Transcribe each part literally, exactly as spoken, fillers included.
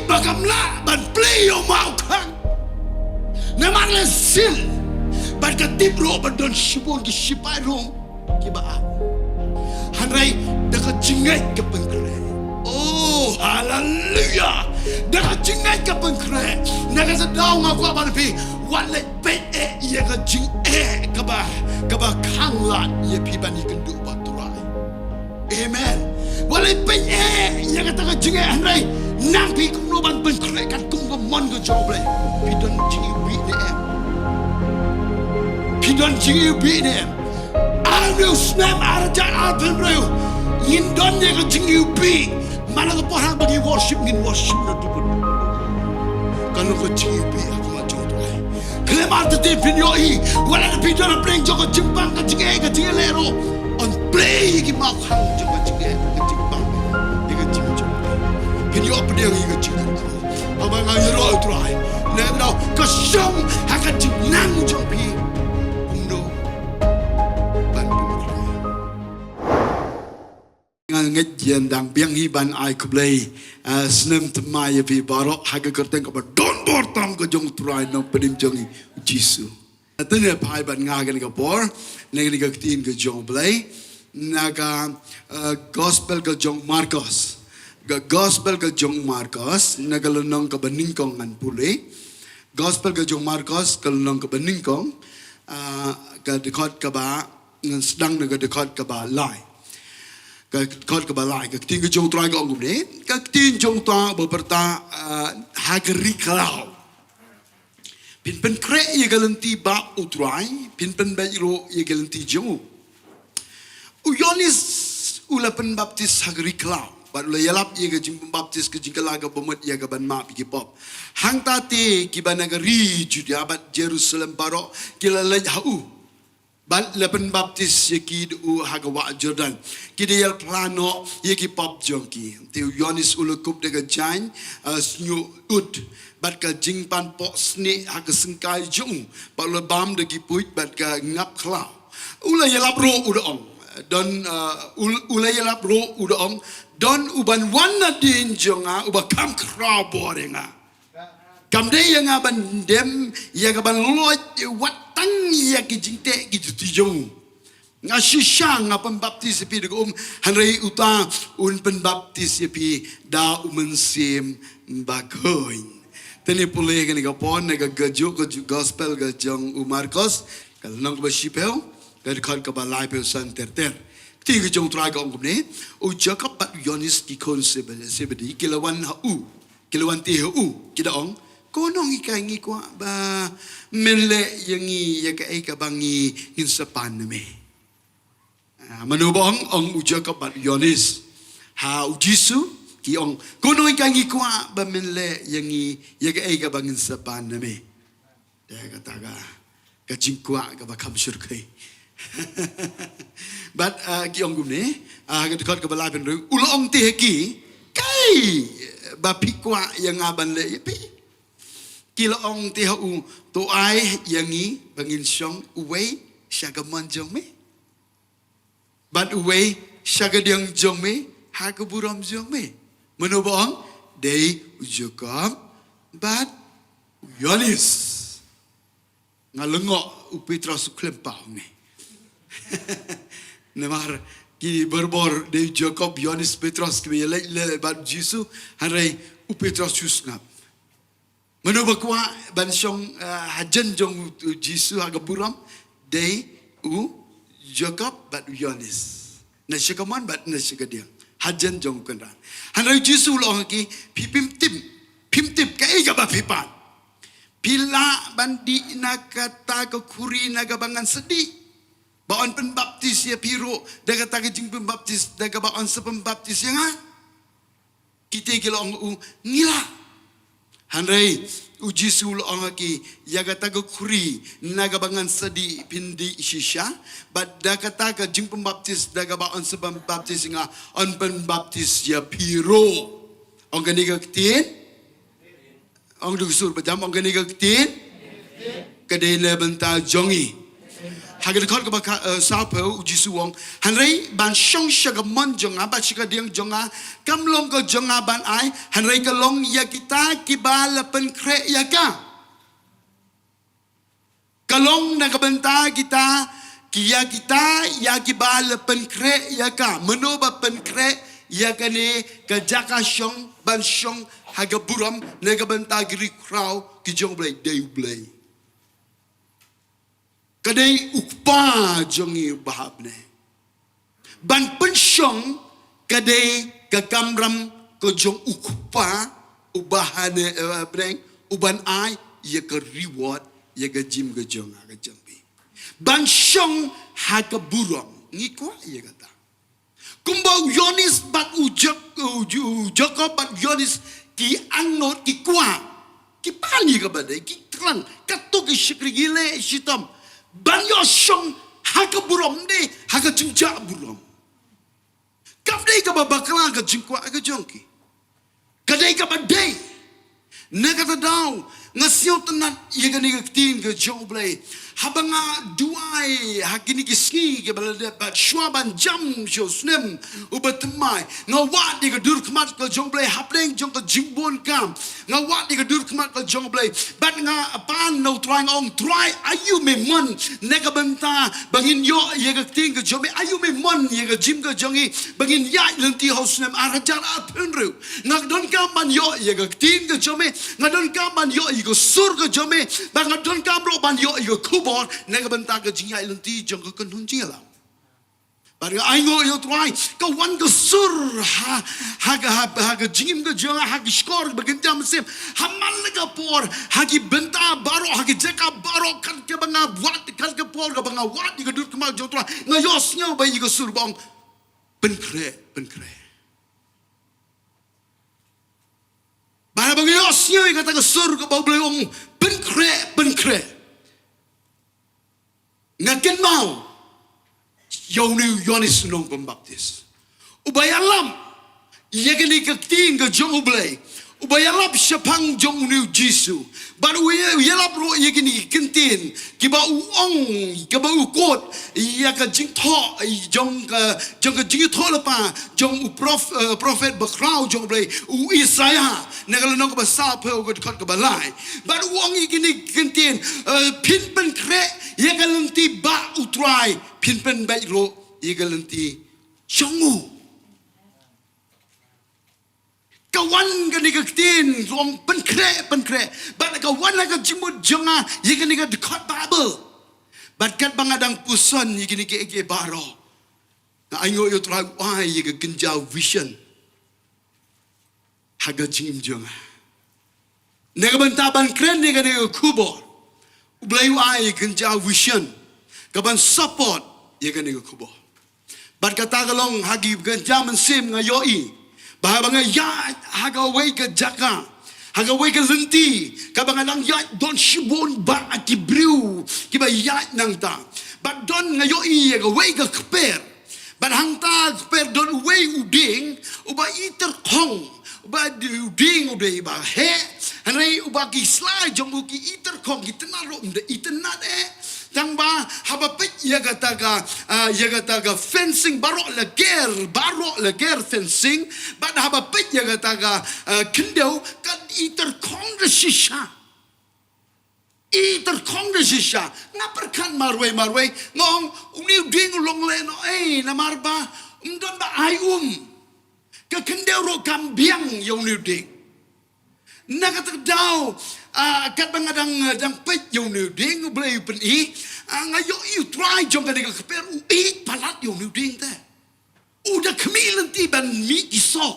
Ba kam lah ban plie ïa u mawkhang. Namar la sil. Bad ka tip ruh ba don shibun ki shipai Rom kiba ap. Hynrei da ka jingngeit ka pynkhreh. Oh, haleluya. Da ka jingngeit ka pynkhreh. Na kata ka daw nga kwah ban ong ïa phi, wat leit peit eh ïa ka jingeh kaba, kaba khanglad ïa phi ban ïakynduh bad u Trai. Amen. Wat leit peit eh ïa kata ka jingeh, hynrei nang phi kumno ban pynkhreh katkum ka mon ka jong U Blei. Phi don jingiwbih ne em? Phi don jingiwbih ne em? Ar hynñiew snem, ar hajar arphew hynriew, ngin don ïa ka jingiwbih. Mano ka por haba ngi worship, ngin worship na dubun. Ka long ka jingiwbih ha khmat jong U Trai. Khlem artatien phin ïohi, wat la phi don hapdeng jong ka jingpang, ka jingeh, ka jingeh leh ruh, yn plie ïa ki mawkhang jong ka jingeh, ka jingpang, ïa ka jingjop. Phin ïoh pdiang ïa ka jingeh. Haba nga ïaroh U Trai, na ka daw ka shong ha ka jingnang jong phi. Kumno ban pynplie. Nga ngeit ïa dang biang hi ban ai khublei, ah, snem thymmai ïa phi baroh ha ka kyrteng kaba don bor tam ka jong U Trai Nongpynim jong ngi U Jisu. Te ngin phai bad nga ha kane ka por na kane ka ktien ka jong U Blei na ka, ah, gospel ka jong Markos. Ka gospel ka jong Markos na ka lynnong kaba nyngkong ngan pule. Gospel ka jong Markos ka lynnong kaba nyngkong, ah, ka dkhot kaba ngan sdang na ka dkhot kaba lai. Ka dkhot kaba lai, ka ktien ka jong U Trai ka ong kumne, ka ktien jong U Trai ba pyrta, ah, ha ka ri khlaw. Phin pynkhreh ïa ka lynti ba U Trai, phin pynbeit ruh ïa ka lynti jong u. U Ïoannis u la pynbaptis ha ka ri khlaw, bad u la ïalap ïa ka jingpynbaptis ka jingkylla kaba mut ïa ka ban map ïa ki pop. Hangta te kiba na ka ri Judia bad Jerusalem baroh ki la leit ha u. Bad la pynbaptis ïa ki da u ha ka wah Jordan. Ki da ïalap noh ïa ki pop jong ki. Te u Ïoannis u la kup da ka jaiñ, ah, shñiuh ud. Bad ka jingpan poh snieh ha ka syngkai jong u. Bad u la bam da ki puit bad ka ngap khlaw. U la ïalap ruh u da ong. Don, ah, u, u la ïalap ruh u da ong. Don uban wan nadien jong nga uba kham khraw bor ïa nga. Kam dei ïa nga ban dem ïa ka ban lait wat tang ïa ki jingteh ki juti jong u. Nga shisha nga pynbaptis ïa phi da ka um, hynrei uta un pynbaptis ïa phi da u Mynsiem Bakhuid. Te ngin pule kane ka por na ka, ka juh, ka juh gospel ka jong u Markos, ka lynnong kaba shiphew, ka dkhot kaba laiphew san ter ter. Ka ktien ka jong U Trai ka ong kumne, u Jakob bad u Ïoannis ki khun Zebe-, Zebedi ki la wan ha u. Ki la wan te ha u, ki da ong, ko nonghikai, ngi kwah ba men leh ïa ngi ïa kaei kaba ngi, ngin sa pan na me. Ah, mano ba ong? Ong u Jakob bad u Ïoannis ha u Jisu, ki ong, ko nonghikai, ngi kwah ba men leh ïa ngi ïa kaei kaba ngin sa pan na me. Te kata ka, ka jingkwah kaba kham shyrkhei. Bad, ah, ki ong kumne, ah, ka dkhot kaba laiphew hynriew, u la ong te ha ki, kaei ba phi kwah ïa nga ban leh ïa phi? Ki la ong te ha u, to ai ïa ngi ba ngin shong uwei sha ka mon jong me. Bad uwei sha ka diang jong me, ha ka burom jong me. Mano ba ong? Dei u Jakob bad u Ïoannis. Nga lyngngoh u Petros u khlem pat ong ne. Namar ki borbor dei u Jakob, Ïoannis, Petros kiba ïaleit leh bad u Jisu, hynrei u Petros shu sngap. Mano ba kwah ban shong, eh, hajan jong u Jisu ha ka burom, dei u Jakob bad u Ïoannis. Na sha ka mon bad na sha ka diang. Hajan jong u Kynrad. Hynrei u Jisu u la ong ha ki, phi phim tip, phim tip kaei kaba phi pan. Phi lah ban dih na kata ka khuri na kaba ngan sa dih, ba yn pynbaptis ïa phi ruh da kata ka jingpynbaptis da kaba yn sa pynbaptis ïa nga? Kita ki la ong u, ngi lah. Hynrei u Jisu u la ong ha ki, ïa kata ka khuri na kaba ngan sa dih phin dih shisha, bad da kata ka jingpynbaptis da kaba yn sa pynbaptis ïa nga, yn pynbaptis ïa phi ruh. Ong kane ka ktien? Ong da ka sur ba jam, ong kane ka ktien? Ka dei na bynta jong ngi. Ha ka dkhot kaba kha, eh, sawphew, u Jisu u ong, hynrei ban shong sha ka mon jong nga bad sha ka diang jong nga kam long ka jong nga ban ai, hynrei ka long ïa kita kiba la pynkhreh ïa ka. Ka long na ka bynta kita, ki ïa kita, ïa kiba la pynkhreh ïa ka. Mano ba pynkhreh ïa kane ka jaka shong, ban shong ha ka burom, na ka bynta ki riewkhraw ki jong U Blei, dei U Blei. Ka dei U Kpa jong ngi uba ha bneng. Ban pynshong ka dei ka kamram ka jong U Kpa uba ha ne, eh, bneng, uban ai ïa ka reward ïa ka jingim ka jong nga ka jong phi. Ban shong ha ka burom, ngi kwah ïa kata. Kumba u Ïoannis bad u Jak-, u J-, u Jakob bad u Ïoannis ki angnud, ki kwah, ki pan ïa kaba dei, ki thrang, katto ki shakri, ki leh shitom ban ïoh shong ha ka burom, ne ha ka jingjah burom. Kam dei kaba bakla ka jingkwah ka jong ki. Ka dei kaba dei. Na kata ka daw nga sngewtynnat ïa kane ka ktien ka jong U Blei. Haba nga duwai ha kine ki sngi kiba la dep bad shuwa ban jam sha u snem uba thymmai, nga wad ïa ka dur khmat ka jong U Blei hapdeng jong ka jingbun kam. Nga wad ïa ka dur khmat ka jong U Blei bad nga pan na U Trai, nga ong, Trai, aïu me mon na ka bynta ba ngin ïoh ïa ka ktien ka jong me? Aïu me mon ïa ka jingim ka jong ngi ba ngin ïaid lynti ha u snem ar hajar arphew hynriew? Nga donkam ban ïoh ïa ka ktien ka jong me. Nga donkam ban ïoh ïa ka sur ka jong me. Bad nga donkam ruh ban ïoh ïa ka khubor na ka bynta ka jingïaid lynti jong ka kynhun jingïalam. Bad nga ainguh ïa U Trai, ka wan ka sur ha, ha ka, ha, ha ka jingim ka jong nga, ha ki shkor ba kynja mynsiem, ha man la ka por, ha ki bynta baroh, ha ki jaka baroh, kat kaba nga wad, kat ka por kaba nga wad ïa ka dur khmat jong U Trai, nga ïohsngew ba ïa ka sur ba ong, pynkhreh, pynkhreh. Bad haba nga ïohsngew ïa kata ka sur kaba U Blei u ong, pynkhreh, pynkhreh, nga kynmaw ïa une u Ïoannis u nongpynbaptis uba ïalap ïa kane ka ktien ka jong U Blei, uba ïalap shaphang jong une u Jisu. Bad u ïa-, u ïalap ruh ïa kine ki ktien kiba u ong, kiba u quote ïa ka jingthoh jong ka, jong ka jingïathuhlypa jong u prof-, eh, prophet bakhraw jong U Blei, u Isaïah, na ka lynnong kaba sawphew, ka dkhot kaba lai. Bad u ong ïa kine ki ktien, eh, phin pynkhreh ïa ka lynti ba U Trai, phin pynbeit ruh ïa ka lynti jong u. Ka wan kane ka ktien, u ong pynkhreh, pynkhreh. Bad ka wan ha ka jingmut jong nga ïa kane ka dkhot Baibl. Bad katba nga dang puson ïa kine kiei kiei baroh, nga ainguh ïa U Trai u ai ïa ka kynja vision ha ka jingim jong nga. Na ka bynta ban kren ïa kane ka khubor, U Blei u ai ïa ka kynja vision kaban support ïa kane ka khubor. Bad kata ka long ha ki kynja mynsiem nga ïohi ba haba nga ïaid ha kawei ka jaka, ha kawei ka lynti, kaba nga dang ïaid don shibun bah ki briew kiba ïaid nangta. Bad don, nga ïohi ïa kawei ka kper. Bad hangta ka kper don uwei u dieng uba i tyrkhong, uba di-, u dieng u dei ba heh, hynrei uba ki sla jong u ki i tyrkhong, ki tynnad ruh ym dei i tynnad eh. Tang ba haba peit ïa kata ka, ah, ïa kata ka fencing baroh la ker, baroh la ker fencing, bad haba peit ïa kata ka, ah, khyndew, ka i tyrkhong da shisha. I tyrkhong da shisha. Nga pyrkhat marwei marwei, nga ong, une u dieng u long lehnohei, namar ba ym don ba ai um. Ka khyndew ruh kam biang ïa une u dieng. Na kata ka daw, ah, katba nga dang, dang peit ïa une u dieng U Blei u pyni, ah, nga ïohi U Trai jong kane ka kper u ïeit palat ïa une u dieng te. U da khmih lynti ban mih ki soh.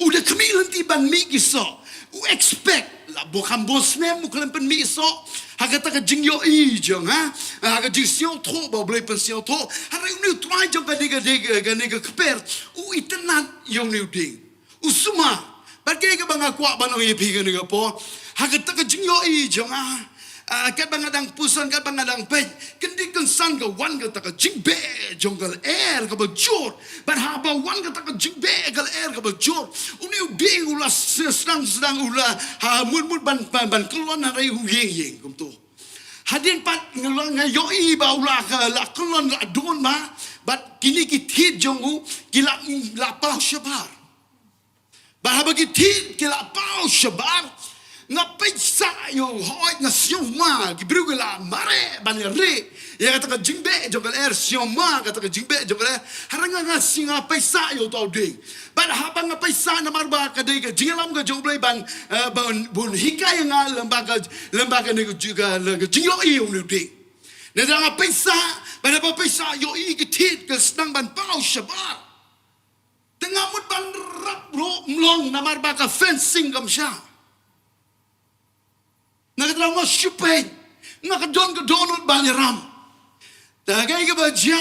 U da khmih lynti ban mih ki soh. U expect, la bun kham bun snem u khlem pynmih soh. Ha kata ka jingïohi jong nga, ha ka jingsngewthuh ba U Blei pynsngewthuh. Hynrei une U Trai jong kane ka, kane ka kper u itynnad ïa une u dieng. U sumar. Bad kaei kaba nga kwah ban ong ïa phi kane ka por, ha kata ka jingïohi jong nga, ah, katba nga dang puson, katba nga dang peit, kyndit kynsan ka wan kata ka jingbeh jong ka lyer kaba jur. Bad haba wan kata ka jingbeh ka lyer kaba jur, une u dieng u la s-, sdang sdang u la, ha, mut mut ban, ban, ban kyllon, hynrei u ïeng ïeng kumto. Hadien pat nga la, nga ïohi ba u la ka, la kyllon, la don ma, bad kine ki thied jong u ki la, la paw shabar. Bad haba ki thied ki la paw shabar, nga peit sah ïa u, hooid nga sngew ma, ki briew ki la mareh ban ïa rieh ïa kata ka jingbeh jong ka lyer, sngew ma kata ka jingbeh jong ka lyer. Hynrei nga, nga sngew, nga peit sah ïa uta u dieng. Bad haba nga peit sah, namar ba ka dei ka jingïalam ka jong U Blei ban, eh, ban bun hikai ïa nga lem bad ka, lem bad kane ka ju-, ka, ka jingïohi ïa une u dieng. Nangta nga peit sah, bad haba peit sah ïohi ki thied ki sdang ban paw shabar. Te nga mut ban rap ruh ym long namar ba ka fencing kam shah. Na kata nga shu peit, nga ka don ka dohnud ban ïaram. Te kaei kaba jia,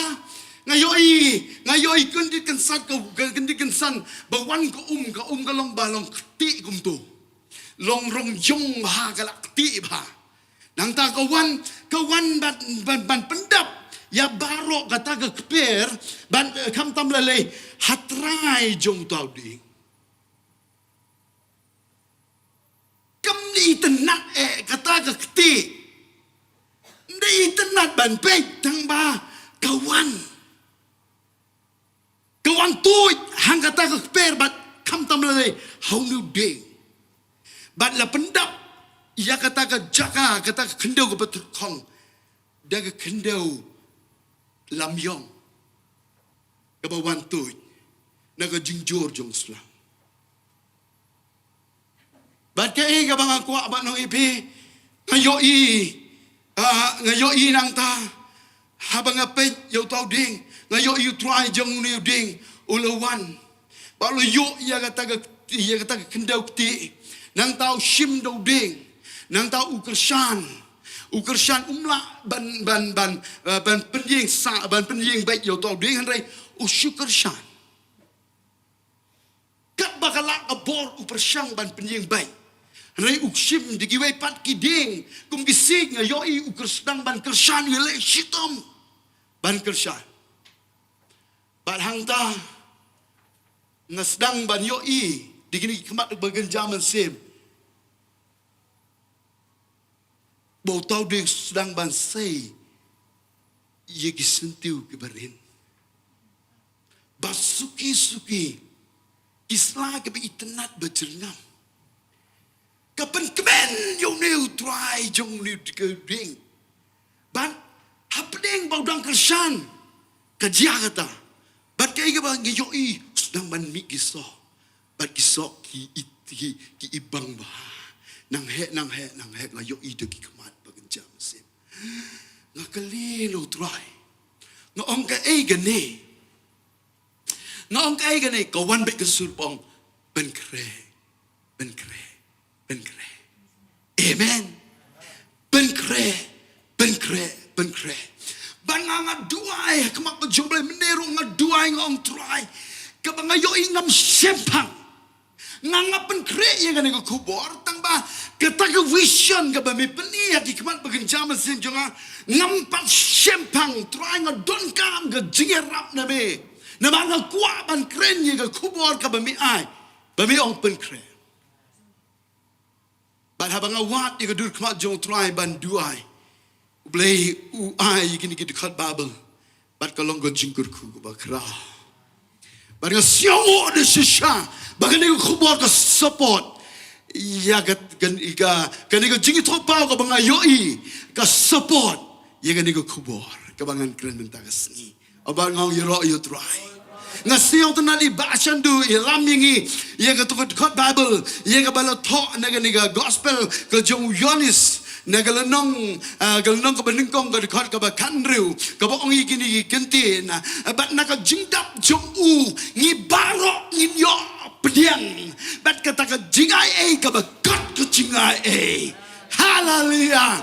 nga ïohi, nga ïohi kyndit kynsan ka, ka kyndit kynsan ba wan ka um, ka um ka long ba long ktieh kumto. Long rong jong bha, ka la ktieh bha. Nangta ka wan, ka wan ban, ban, ban pyndap ïa baroh kata ka kper, ban, eh, khamtam lei lei ha trai jong uta u dieng. Kam dei itynnad eh kata ka ktieh. Ym dei itynnad ban peit, tang ba ka wan. Ka wan tuid hangkata ka kper bad khamtam lei lei ha une u dieng. Bad la pyndap ïa kata ka jaka, kata ka khyndew kaba tyrkhong da ka khyndew lamïong kaba wan tuid na ka jingjur jong u slang. Bad kaei kaba nga kwah ban ong ïa phi, nga ïohi, ah, nga ïohi nangta, haba nga peit ïa uta u dieng, nga ïohi u trai jong une u dieng u la wan. Bad u la ïuh ïa kata ka, ïa kata ka khyndew ktieh. Nangta u shim da u dieng. Nangta u kyrshan. U kyrshan, um lah ban, ban, ban, eh, ban pynïeng sah, ban pynïeng beit ïa uta u dieng, hynrei u shu kyrshan. Katba ka lah ka bor u pyrshang ban pynïeng beit. Hynrei u shim da kiwei pat ki dieng kum ki siej, nga ïohi u kyrshan ban kyrshan, u leh shitom ban kyrshan. Bad hangta nga sdang ban ïohi da kine ki khmat ba kynja mynsiem. Ba uta u dieng sdang ban sei ïa ki syntiew kiba rit. Ba suki suki ki sla kiba itynnad ba jyrngam. Ka pynkmen ïa une u trai jong une u dieng. Bad hapdeng ba u dang kyrshan ka jia kata. Bad kaei kaba ngi ïohi, u sdang ban mih ki soh. Bad ki soh ki i, ki, ki i bang bha. Nang heh, nang heh, nang heh, la ïohi da ki khmat ba kynja mynsiem. Nga kylli ïa u trai. Nga ong kaei kane. Nga ong kaei kane, ka wan beit ka sur ba ong pynkhreh. Pynkhreh. Pynkhreh. Amen. Pynkhreh. Pynkhreh. Pynkhreh. Bad nga, nga duwai ha khmat ka jong U Blei, mynne ruh nga duwai, nga ong Trai, kaba nga ïohi ngam shemphang. Nga, nga pynkhreh ïa kane ka khubor, tang ba kata ka vision kaba me pyni ha ki khmat ba kynja mynsiem jong nga, ngam pat shemphang. Trai, nga donkam ka jingïarap na me. Namar nga kwah ban kren ïa ka khubor kaba me ai, ba me ong pynkhreh. Bad haba nga wad ïa ka dur khmat jong U Trai ban duwai, U Blei u ai ïa kine ki dkhot Baibl. Bad ka long ka jingkyrkhu kaba khraw. Bad nga sngew da shisha ba kane ka khubor ka support ïa ka, ka, ka, kane ka jingithuhpaw kaba nga ïohi, ka support ïa kane ka khubor kaba ngan kren mynta ka sngi. Haba nga ong ïaroh ïa U Trai. Nga sngew tang na i Bah Shandu i lam ïa ngi ïa kato ka dkhot Baibl, ïa kaba la thoh na kane ka gospel ka jong u Ïoannis, na ka lynnong, ah, ka lynnong kaba nyngkong, ka dkhot kaba khathynriew, kaba ong ïa kine ki kyntien. Ah, bad na ka jingdap jong u ngi baroh ngin ïoh pdiang. Bad kata ka jingai ei kaba kot ka jingai ei. Haleluya.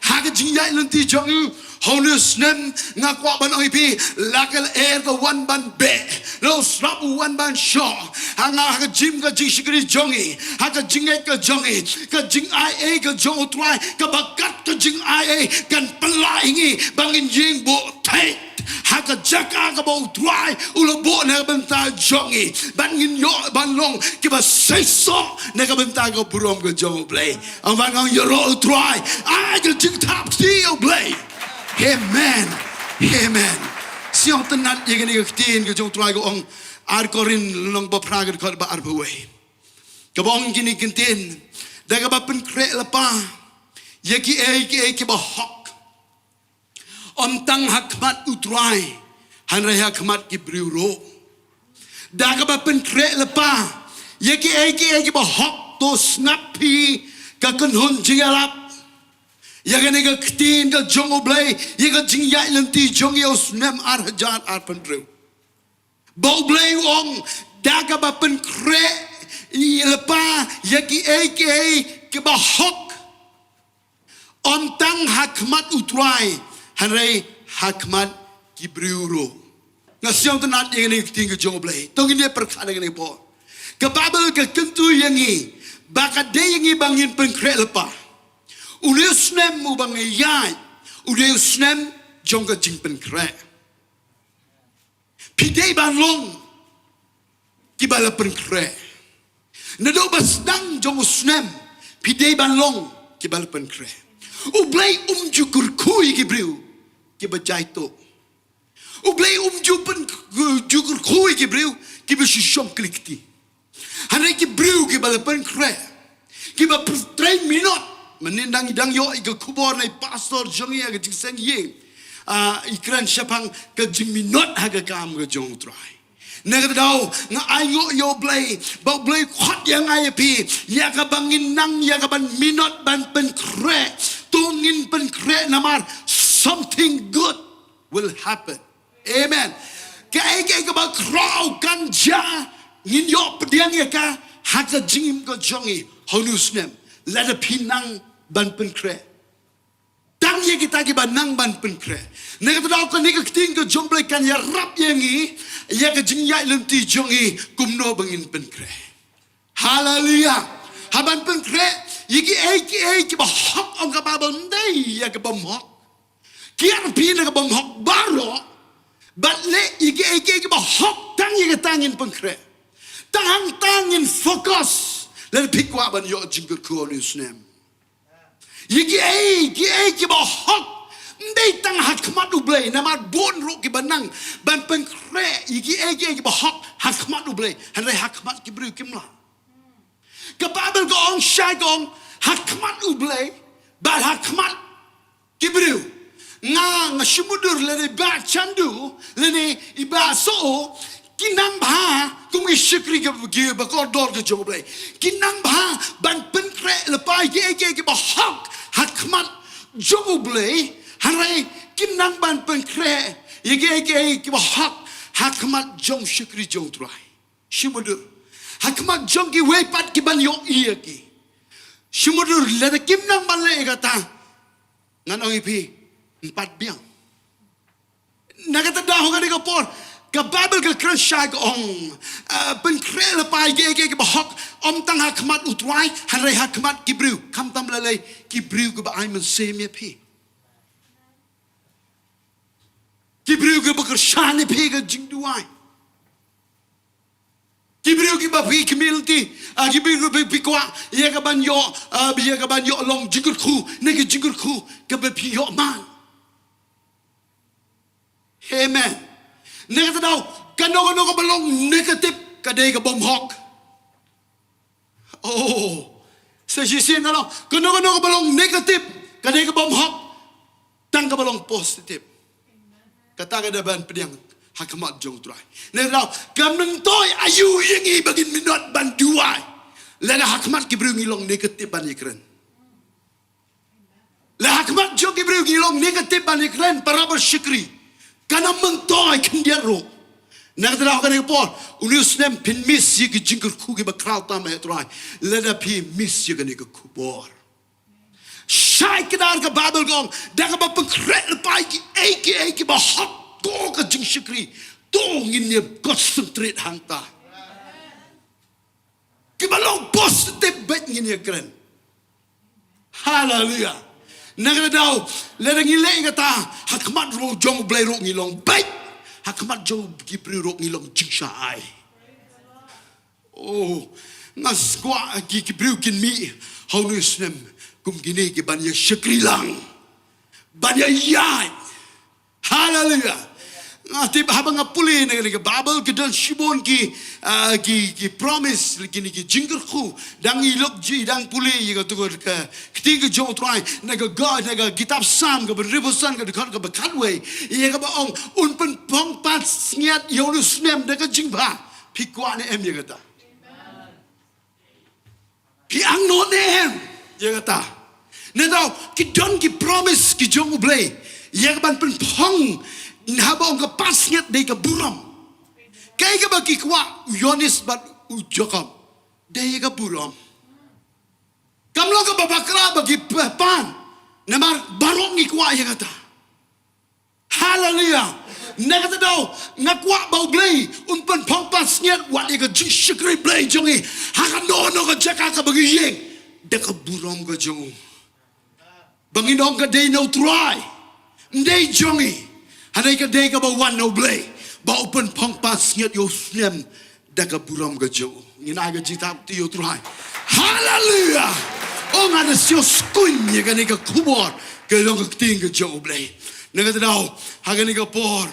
Ha ka jingïaid lynti jong ngi ha une u snem, nga kwah ban ong ïa phi, la ka lyer ka wan ban beh, la u slap u wan ban shoh. Ha nga, ha ka jingim ka jingshakri jong ngi, ha ka jingngeit ka jong ngi, ka jingai ei ka jong U Trai kaba kot ka jingai ei kan pynlah ïa ngi ba ngin ïeng buh thait. Ha ka jaka kaba U Trai u la buh na ka bynta jong ngi, ban ngin ïoh ban long kiba seisoh na ka bynta ka burom ka jong U Blei. Ong ban ngin ïaroh U Trai, ai ka jingthap kti U Blei. Amen. Amen. Sngewtynnat ïa kane ka ktien ka jong U Trai ka ong, Ar Korinth lynnong ba phra ka dkhot ba arphew wei. Kaba ong kine ki ktien, da kaba pynkhreh lypa ïa kiei kiei kiba hok, ym tang ha khmat U Trai, hynrei ha khmat ki briew ruh. Da kaba pynkhreh lypa ïa kiei kiei kiba hok, to sngap phi ka kynhun jingïalap ïa kane ka ktien ka jong U Blei ïa ka jingïaid lynti jong ngi u snem ar hajar arphew hynriew. Ba U Blei u ong, da kaba pynkhreh lypa ïa kiei kiei kiba hok, ym tang ha khmat U Trai, hynrei ha khmat ki briew ruh. Nga sngewtynnat ïa kane ka ktien ka jong U Blei. To ngin ïa pyrkhat ïa kane ka por. Ka Baibl ka kyntu ïa ngi ba ka dei ïa ngi ba ngin pynkhreh lypa. Une u snem uba ngi ïaid, u dei u snem jong ka jingpynkhreh. Phi dei ban long kiba la pynkhreh. Naduh ba sdang jong u snem, phi dei ban long kiba la pynkhreh. U Blei um ju kyrkhu ïa ki briew kiba jai tuh. U Blei um ju pyn, ju kyrkhu ïa ki briew kiba shu shong kli kti. Hynrei ki briew kiba la pynkhreh, kiba pyrthei minot. Mynnin dang, i dang ïoh ïa ka khubor na i pastor jong ngi ha ka jingseng ïing. Ah, i kren shaphang ka jingminot ha ka kam ka jong U Trai. Na kata ka daw nga ainguh ïa U Blei, ba U Blei u khot ïa nga ïa phi, ïa kaba ngin nang, ïa kaban minot ban pynkhreh. To ngin pynkhreh namar something good will happen. Amen. Kaei kaei kaba khraw kan jia, ngin ïoh pdiang ïa ka ha ka jingim ka jong ngi ha une u snem, lada phi nang ban pynkhreh. Tang ïa kita kiba nang ban pynkhreh. Na kata ka daw kane ka ktien ka jong U Blei kan ïarap ïa ngi ïa ka jingïaid lynti jong ngi kumno ba ngin pynkhreh. Haleluia. Haba pynkhreh ïa kiei kiei kiba hok, ong ka Baibl, ym dei ïa ka bymhok. Kiar phi na ka bymhok baroh, bad leh ïa kiei kiei kiba hok, tang ïa kata ngin pynkhreh. Tang hangta ngin focus. Lada phi kwah ban ïoh jingkyrkhu ha une u snem, ïa kiei kiei kiba hok, ym dei tang ha khmat U Blei, namar bun ruh kiba nang ban pynkhreh ïa kiei kiei kiba hok ha khmat U Blei, hynrei ha khmat ki briew kim lah. Ka Baibl ka ong shai, ka ong, ha khmat U Blei bad ha khmat ki briew. Nga, nga shu mutdur lada i Bah Chandu lane i Bah Soh ki nang bha kum ki shakri kiba kordor ka jong U Blei. Ki nang bha ban pynkhreh lypa ïa kiei kiei kiba hok ha khmat jong U Blei, hynrei kim nang ban pynkhreh ïa kiei kiei kiba hok ha khmat jong u shakri jong U Trai. Shu mutdur. Ha khmat jong kiwei pat kiban ïohi ïa ki. Shu mutdur, lada kim nang ban leh ïa kata, ngan ong ïa phi, ym pat biang. Na kata ka daw ha kane ka por, ka Baibl ka kren shai, ka ong, ah, pynkhreh lypa ïa kiei kiei kiba hok, ym tang ha khmat U Trai, hynrei ha khmat ki briew, khamtam lei lei ki briew kiba ai mynsiem ïa phi. Ki briew kiba kyrshan ïa phi ka jingduwai. Ki briew kiba phi khmih lynti, ah, ki briew kiba phi kwah ïa kaban ïoh, ah, ïa kaban ïoh long jingkyrkhu, ne ki jingkyrkhu kaba phi ïoh man. Amen. Na kata ka daw, kano kano kaba long negative ka dei ka bymhok. Oh, sa shisien ka long, kano kano kaba long negative ka dei ka bymhok. Tang kaba long positive, kata ka dei ban pdiang ha khmat jong U Trai. Na kata ka daw, ka myntoi aïu ïa ngi ba ngin minot ban duwai lada ha khmat ki briew ngi long negative ban ïakren? Lada ha khmat jong ki briew ngi long negative ban ïakren, para bashakri, kan ym myntoi khyndiat ruh. Na kata ka daw ha kane ka por, une u snem phin miss ïa ki jingkyrkhu kiba khraw tam ha U Trai lada phi miss ïa kane ka khubor. Shai kdar, ka Baibl ka ong, da kaba pynkhreh lypa ïa kiei kiei kiba hok, to ka jingshakri, to ngin ïa concentrate hangta. Kiba long positive beit ngin ïakren. Haleluia. Na kata ka daw, lada ngi leh kata, ha khmat ruh jong U Blei ruh ngi long beit. Ha khmat jong ki briew ruh ngi long jingshah ai. Oh, nga kwah ki, ki briew kin mih ha une u snem kum kine ki ban ïa shakri lang, ban ïa ïaid. Haleluia. Nga tip haba nga pule na kane ka Baibl, ki don shibun ki, ah, ki, ki promise, kine ki jingkyrkhu. Dang i lok ji, dang pule ïa kato ka, ka ktien ka jong U Trai na ka, na ka kitab Salm ka ba hynriewphew san, ka dkhot ka ba khatwei, ïa kaba ong, un pynphong pansngiat ïa une u snem da ka jingbha. Phi kwah ne em ïa kata? Phi angnud ne em ïa kata? Nangta ki don ki promise ki jong U Blei ïa ka ban pynphong, haba ong ka pansngiat dei ka burom. Kaei kaba ki kwah u Ïoannis bad u Jakob? Dei ïa ka burom. Kam long kaba bakla ba ki pan, namar baroh ngi kwah ïa kata. Haleluia. Na kata daw, nga kwah ba U Blei un pynphong pansngiat wat ïa ka jingshakri Blei jong ngi ha kano kano ka jaka kaba ngi ïeng, da ka burom ka jong u, ba ngin ong ka dei na U Trai, ym dei jong ngi. Hynrei ka dei kaba wan na U Blei ba u pynphong pansngiat ïa u snem da ka burom ka jong u. Ngin ai ka jingthaw ïa U Trai. Haleluia. Oh, nga da sngewskuiñ ïa kane ka khubor ka long ka ktien ka jong U Blei. Na kata daw, ha kane ka por,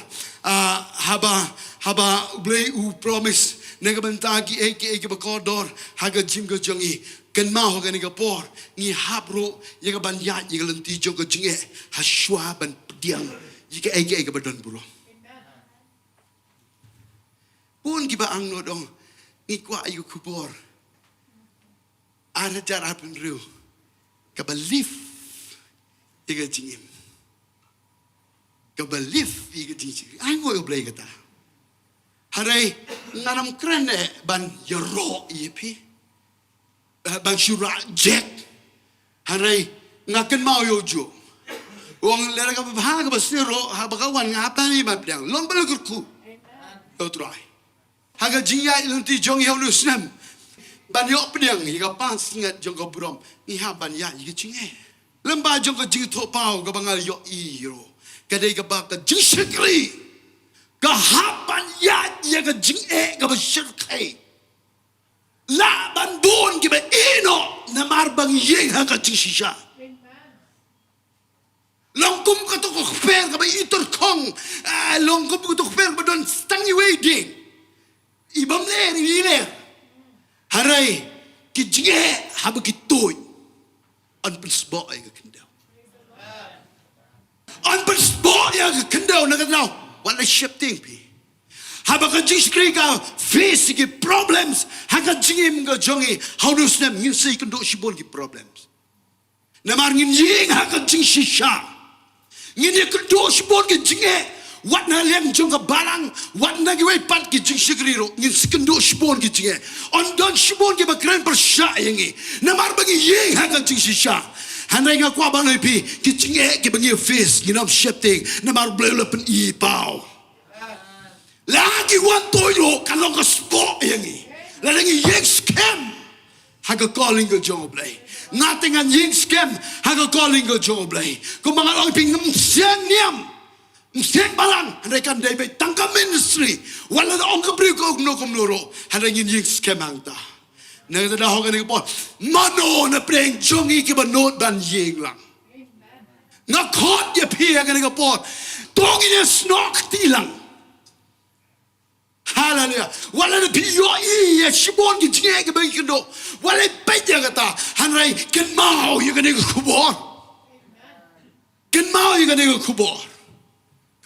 ah, haba, haba U Blei u promise na ka bynta kiei kiei kiba kordor ha ka jingim ka jong ngi, kynmaw ha kane ka por ngi hap ruh ïa ka ban ïaid ïa ka lynti jong ka jingeh, ha shuwa ban pdiang ïa kiei kiei kiba don burom. Bun kiba angnud, ong, ngi kwah ïa ka khubor ar hajar arphew hynriew kaba lift ïa ka jingim, kaba lift ïa ka jingshakri. Ainguh ïa U Blei kata. Hynrei ngan ym kren eh ban ïaroh ïa phi, eh, ban shu rah jek. Hynrei nga kynmaw ïa u juh. U ong lada kaba bha kaba sniew ruh, haba ka wan nga hap ban ïa ban pdiang. Long ba la kyrkhu ïa U Trai ha ka jingïaid lynti jong ngi ha une u snem, ban ïoh pdiang ïa ka pansngiat jong ka burom, ngi hap ban ïaid ïa ka jingeh. Lyngba jong ka jingthoh paw kaba nga ïohi ruh, ka dei kaba ka jingshakri ka hap ban ïaid ïa ka jingeh kaba shyrkhei. Lah ban bun kiba ïehnoh namar ba ngi ïeng ha ka jingshisha. Long kum kato ka kper kaba i tyrkhong, ah, long kum kato ka kper kaba don tang iwei i dieng. I bym ler, i ler. Hynrei ki jingeh haba ki tuid, yn pynsboh ïa ka khyndew. Yn pynsboh ïa ka khyndew na ka daw. Wat la sheptieng phi. Haba ka jingshakri ka face ki problems ha ka jingim ka jong ngi, ha une u snem ngin sa ïakynduh shibun ki problems. Namar ngin ïeng ha ka jingshisha. Ngin ïakynduh shibun ki jingeh, wat na liang jong ka balang, wat na kiwei pat ki jingshakri ruh, ngin sa kynduh shibun ki jingeh. Yn don shibun kiba kren pyrshah ïa ngi namar ba ngi ïeng ha ka jingshisha. Hynrei nga kwah ban ong ïa phi, ki jingeh kiba ngi face, ngin ym sheptieng, namar U Blei u la pyni paw. La ki wan tuid ruh, ka long ka spok ïa ngi lada ngi ïeng skhem ha ka calling ka jong U Blei. Nga te ngan ïeng skhem ha ka calling ka jong U Blei. Kumba nga ong ïa phi, ngam seng niam, ngam seng balang, hynrei kan dei beit tang ka ministry. Wat la da ong ka briew kumno kumno ruh, hynrei ngin ïeng skhem hangta. Na kata daw ha kane ka por, mano na pdeng jong ngi kiba nud ban ïeng lang? Nga khot ïa phi ha kane ka por, to ngin ïasnoh kti lang. Haleluia. Wat la da phi ïohi ïa shibun ki jingeh kiba ngi kynduh, wat la peit ïa kata, hynrei kynmaw ïa kane ka khubor. Kynmaw ïa kane ka khubor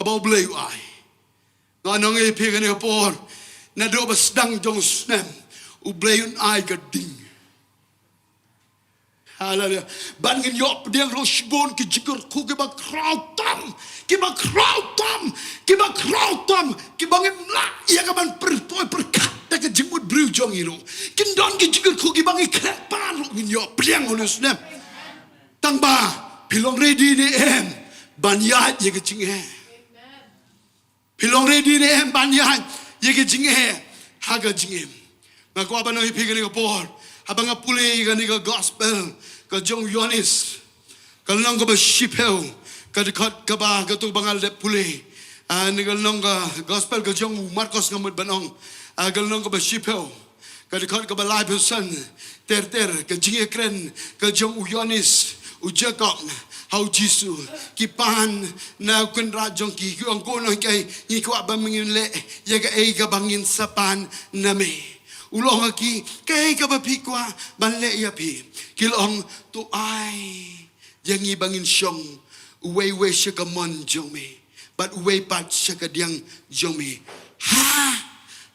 kaba U Blei u ai. Nga ong ïa phi ha kane ka por, naduh ba sdang jong u snem, U Blei un ai ka ding. Haleluia. Ban ngin ïoh pdiang ruh shibun ki jingkyrkhu kiba khraw tam, kiba khraw tam, kiba khraw tam, kiba ngim lah ïa ka ban pyrpoi pyrkhat da ka jingmut briew jong ngi ruh. Kin don ki jingkyrkhu kiba ngi khleh pan ruh ngin ïoh pdiang ha une u snem. Tang ba phi long ready ne em ban ïaid ïa ka jingeh? Phi long ready ne em ban ïaid ïa ka jingeh ha ka jingim? Nga kwah ban ong ïa phi ha kane ka por, haba nga pule ïa kane ka gospel ka jong u Ïoannis, ka lynnong kaba shiphew, ka dkhot kaba, kato ba nga la dep pule, Ah, na ka lynnong ka gospel ka jong u Markos nga mut ban ong. Ah, ka lynnong kaba shiphew, ka dkhot kaba laiphew san ter ter, ka jingïakren ka jong u Ïoannis, u Jakob, ha u Jisu. Ki pan na u kynrad jong ki, ki ong, ko nonghikai, ngi kwah ba men ngin leh ïa kaei kaba ngin sa pan na me. U la ong ha ki, kaei kaba phi kwah ban leh ïa phi? Ki la ong, to ai ïa ngi ba ngin shong uwei uwei sha ka mon jong me, bad uwei pat sha ka diang jong me, ha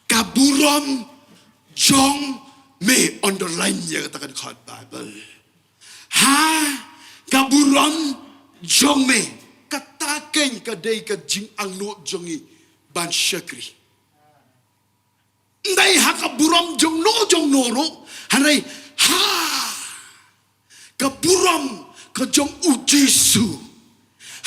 ka burom jong me. Underline ïa kata ka dkhot Baibl. Ha ka burom jong me. Kata keiñ ka dei ka jingangnud jong ngi ban shakri. Ym dei ha ka burom jong no jong no ruh, hynrei ha ka burom ka jong u Jisu.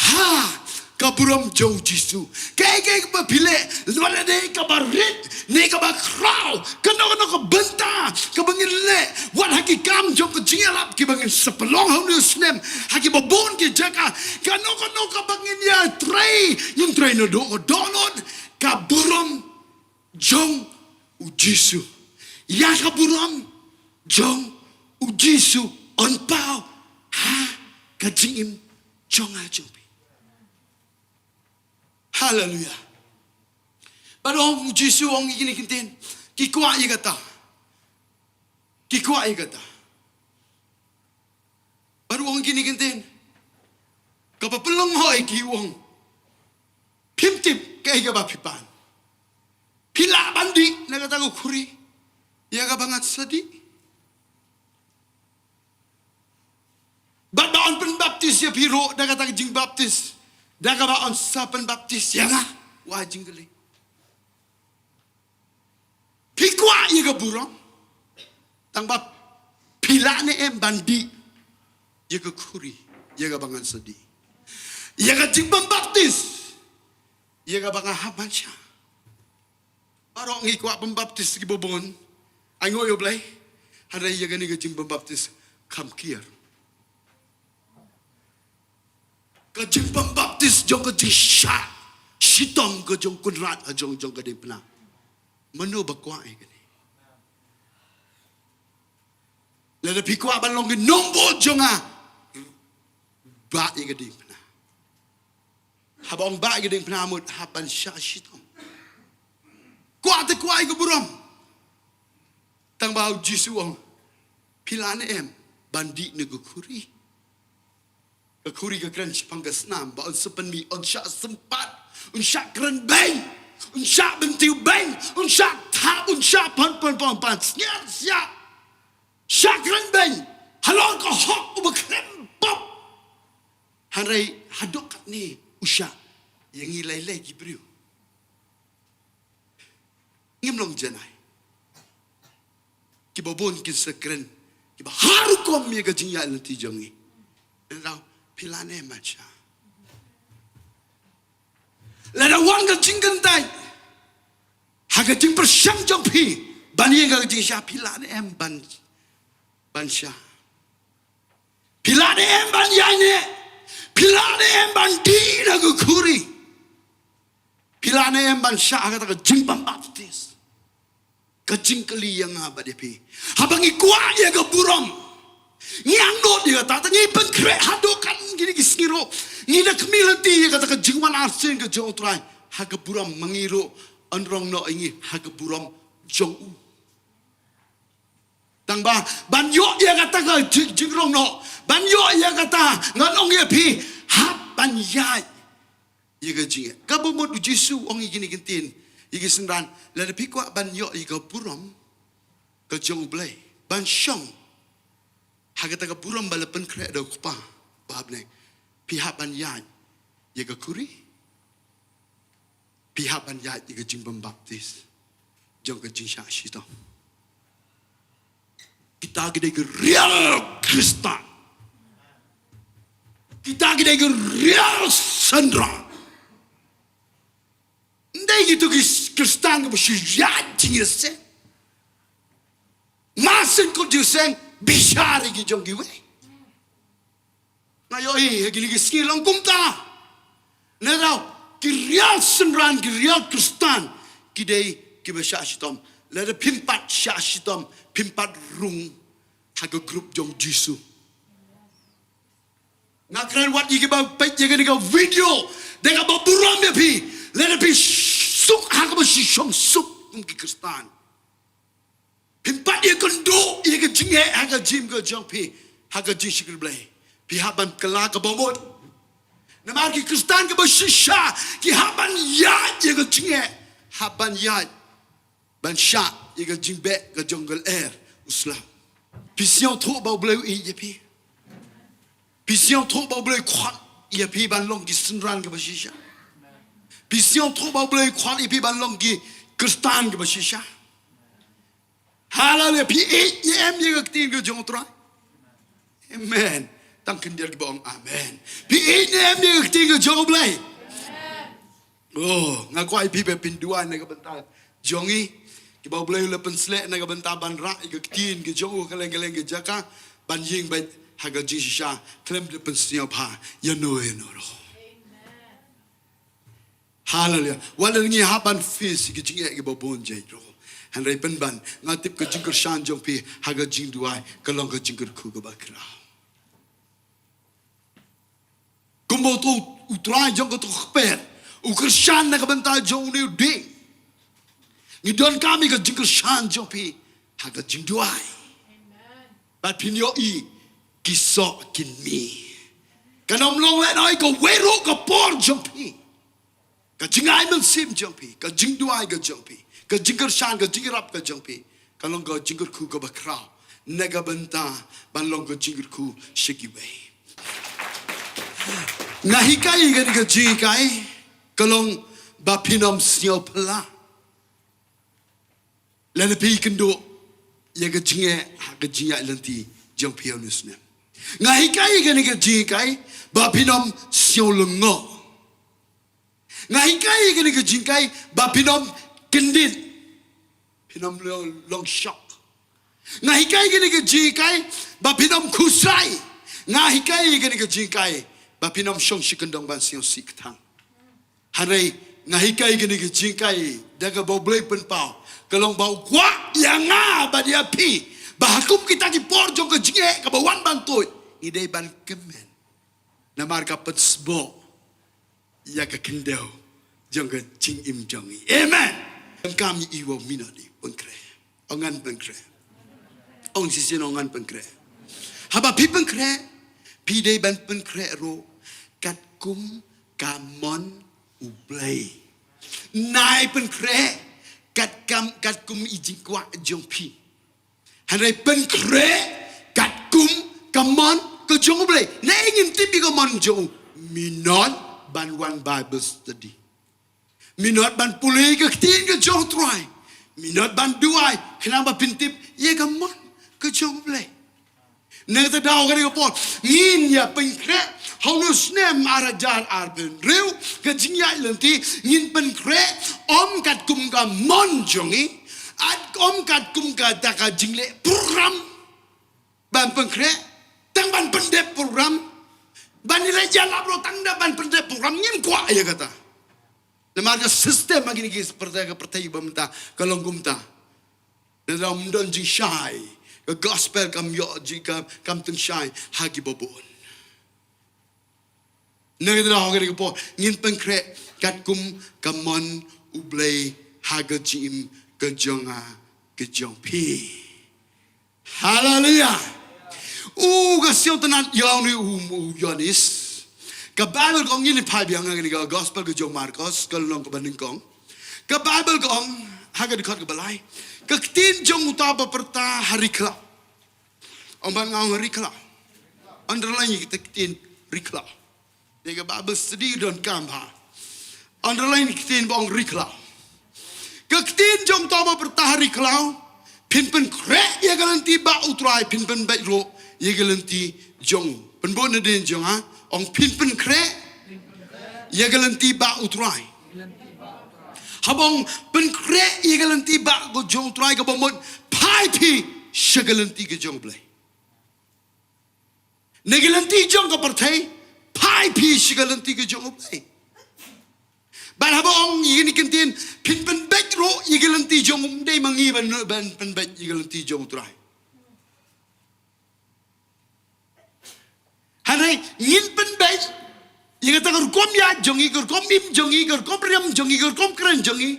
Ha ka burom jong u Jisu. Kaei kaei kaba phi leh, wat la dei kaba rit ne kaba khraw, kano kano ka bynta kaba ngin leh, wat ha ki kam jong ka jingïalap kiba ngin sa pynlong ha une u snem, ha kiba bun ki jaka, kano kano kaba ngin ïatrei, ngin trei naduh ka dohnud, ka burom jong u Jisu. Ïa ka burom jong u Jisu yn paw ha ka jingim jong nga jong phi. Haleluia. Bad ong u Jisu, ong ïa kine ki ktien, ki kwah ïa kata. Ki kwah ïa kata. Bad u ong kine ki ktien, kaba pynlong hok ïa ki, u ong, phim tip kaei kaba phi pan. Phi lah ban dih na kata ka khuri ïa kaba ngan sa dih? Bad ba yn pynbaptis ïa phi ruh da kata ka jingbaptis, da kaba yn sa pynbaptis ïa nga? Wat jingkylli. Phi kwah ïa ka burom, tang ba phi lah ne em ban dih ïa ka khuri ïa kaba ngan sa dih? Ïa ka jingpynbaptis ïa kaba nga hap ban shah. Baroh ngi kwah pynbaptis kiba bun, ai nguh ïa U Blei, hynrei ïa kane ka jingpynbaptis kham kiar. Ka jingpynbaptis jong ka jingshah shitom ka jong u Kynrad ha jong, jong ka diengphna. Mano ba kwah ïa kane? Lada phi kwah ban long ki nongbud jong nga, bah ïa ka diengphna. Haba ong bah ïa ka diengphna mut hap ban shah shitom. Kwah te kwah ïa ka burom. Tang ba u Jisu u ong, phi lah ne em ban dih na ka khuri? Ka khuri ka kren shaphang ka snam, ba un sa pynmih, un shah sympat, un shah kren beiñ, un shah bynta beiñ, un shah thap, un shah pan pan pan pan, sñiat siat. Shah kren beiñ halor ka hok uba khlem pop. Hynrei haduh katne u shah ïa ngi lei lei ki briew. Ngim long janai. Kiba bun kin sa kren kiba ha rukom ïa ka jingïaid lynti jong ngi. Ngan ong, phi lah ne em ban shah? Lada wan ka jingkyntait ha ka jingpyrshang jong phi ban ïeng ha ka jingshah, phi lah ne em ban, ban shah? Phi lah ne em ban ïaineh? Phi lah ne em ban dih na ka khuri? Phi lah ne em ban shah ha kata ka jingpynbaptis? Ka jingkylli ïa nga bad ïa phi. Haba ngi kwah ïa ka burom, ngi angnud ïa kata, te ngi pynkhreh haduh katne kine ki sngi ruh. Ngi da khmih lynti ïa kata ka jingwan arsien ka jong U Trai ha ka burom, ma ngi ruh yn rong noh ïa ngi ha ka burom jong u. Tang ba ban ïoh ïa kata ka jing, jingrong noh, ban ïoh ïa kata, ngan ong ïa phi, hap ban ïaid ïa ka jingeh. Kaba mut u Jisu u ong ïa kine ki ktien ïa ki synran, lada phi kwah ban ïoh ïa ka burom ka jong U Blei, ban shong ha kata ka burom ba la pynkhreh da U Kpa ba ha bneng, phi hap ban ïaid ïa ka khuri. Phi hap ban ïaid ïa ka jingpynbaptis jong ka jingshah shitom. Kita ki dei ki real Khristan. Kita ki dei ki real synran. Ym dei kito ki Khristan kiba shu ïaid jingïaseng. Mar shen kut jingïaseng, bishar ïa ki jong kiwei. Nga ïohi ha kine ki sngi long kumta. Neh daw, Ki rial synran, ki rial Khristan, ki dei kiba shah shitom. Lada phim pat shah shitom, phim pat rung ha ka group jong Jisu. Nga kren wat ïa kiba peit ïa kane ka video, da kaba burom ïa phi, lada phi suk ha kaba shisha suk kum ki Khristan. Phim pat ïakynduh ïa ka jingeh ha ka jingim ka jong phi, ha ka jingshakri Blei. Phi hap ban kylla kaba mut. Namar ki Khristan kiba shisha, ki hap ban ïaid ïa ka jingeh, hap ban ïaid ban shah ïa ka jingbeh ka jong ka lyer u slap. Phi sngewthuh ba U Blei u ïeit ïa phi? Phi sngewthuh ba U Blei u khot ïa phi ban long ki synran kiba shisha? Phi sngewthuh ba U Blei u khot ïa phi ban long ki Khristan kiba shisha? Haleluya. Phi ïeit ne em ïa ka ktien ka jong U Trai? Amen. Tang khyndiat kiba ong amen. Phi ïeit ne em ïa ka ktien ka jong U Blei? Oh, nga kwah ïa phi ba phin duwai na ka bynta jong ngi, kiba U Blei u la pynshlur na ka bynta ban rah ïa ka ktien ka jong u ha kylleng kylleng ka jaka, ban ïeng beit ha ka jingshisha khlem da pynsngewbha ïano ïano ruh. Haleluya. Wat la ngi hap ban face ïa ka jingeh kiba bun jait ruh, hynrei pynban nga tip ka jingkyrshan jong phi ha ka jingduwai ka long ka jingkyrkhu kaba khraw. Kumba uto u trai jong kato ka kper u kyrshan na ka bynta jong une u dieng, ngi donkam ïa ka jingkyrshan jong phi ha ka jingduwai. Bad phin ïohi ki soh kin mih. Kan ym long lehnohei kawei ruh ka por jong phi. Ka jingai mynsiem jong phi, ka jingduwai ka jong phi, ka jingkyrshan, ka jingïarap ka jong phi, ka long ka jingkyrkhu kaba khraw na ka bynta ban long ka jingkyrkhu sha kiwei. Nga hikai ïa kane ka jinghikai ka long ba phin ym sngewphylla lada phi kynduh ïa ka jingeh ha ka jingïaid lynti jong phi ha une u snem. Nga hikai ïa kane ka jinghikai ba phin ym sngewlyngngoh. Nga hikai ïa kane ka jinghikai ba phin ym kyndit, phin ym long, long shock. Nga hikai ïa kane ka jinghikai ba phin ym khuslai. Nga hikai ïa kane ka jinghikai ba phin ym shong shi kyndong ban sngewsih kthang. Hynrei nga hikai ïa kane ka jinghikai da kaba U Blei u pynpaw, ka long ba u kwah ïa nga bad ïa phi ba ha kum kita ki por jong ka jingeh kaba wan ban tuid, ngi dei ban kmen. Namar ka pynsboh ïa ka khyndew jong ka jingim jong ngi. Amen. Ym kam ïa i wow minot i pynkhreh. Ong ngan pynkhreh. Ong shisien ong ngan pynkhreh. Haba phi pynkhreh, phi dei ban pynkhreh ruh katkum ka mon U Blei. Nai pynkhreh katkam, katkum i jingkwah jong phi. Hynrei pynkhreh katkum ka mon ka jong U Blei. Naei ngin tip ïa ka mon jong u? Minot ban wan Bible study. Minot ban pule ka ktien ka jong U Trai. Minot ban duwai khnang ba phin tip ïa ka mon ka jong U Blei. Na kata daw kane ka por ngin ïa pynkhreh ha une u snem ar hajar arphew hynriew, ka jingïaid lynti ngin pynkhreh ym katkum ka mon jong ngi, ym katkum kata ka jingleh program ban pynkhreh, tang ban pyndep program, ban ïaleh ïalap ruh tang da ban pyndep program, ngim kwah ïa kata. Namar ka system ha kine ki pyrthei, ka pyrthei ba mynta ka long kumta. Lada ym don jingshai, ka gospel kam ïoh jing, kam, kam tyngshai ha kiba bun. Na kata daw kane ka por ngin pynkhreh katkum ka mon U Blei ha ka jingim ka jong nga ka jong phi. Haleluya. U ka sngewtynnat ïa une u, u Ïoannis. Ka Baibl ka ong, ngin phai biang ha kane ka gospel ka jong Markos, ka lynnong kaba nyngkong. Ka Baibl ka ong ha ka dkhot kaba lai, ka ktien jong uta ba pyrta ha ri khlaw. Ong ban nga ong ri khlaw. Underline ïa kita ki ktien ri khlaw. Dei ka Bible study donkam ha. Underline ïa ki ktien ba ong ri khlaw. Ka ktien jong uta ba pyrta ha ri khlaw, phin pynkhreh ïa ka lynti ba U Trai, phin pynbeit ruh ïa ka lynti jong u. Pynbeit nadien jong nga, ong phin pynkhreh ïa ka lynti ba U Trai. Haba ong pynkhreh ïa ka lynti ba ka jong U Trai kaba mut phai phi sha ka lynti ka jong U Blei. Na ka lynti jong ka pyrthei, phai phi sha ka lynti ka jong U Blei. Bad haba ong ïa kine ki ktien, phin pynbeit ruh ïa ki lynti jong u, ym dei ma ngi ban, ban pynbeit ïa ki lynti jong u Trai. Hynrei ngin pynbeit ïa kata ka rukom ïaid jong ngi, ka rukom im jong ngi, ka rukom riam jong ngi, ka rukom kren jong ngi,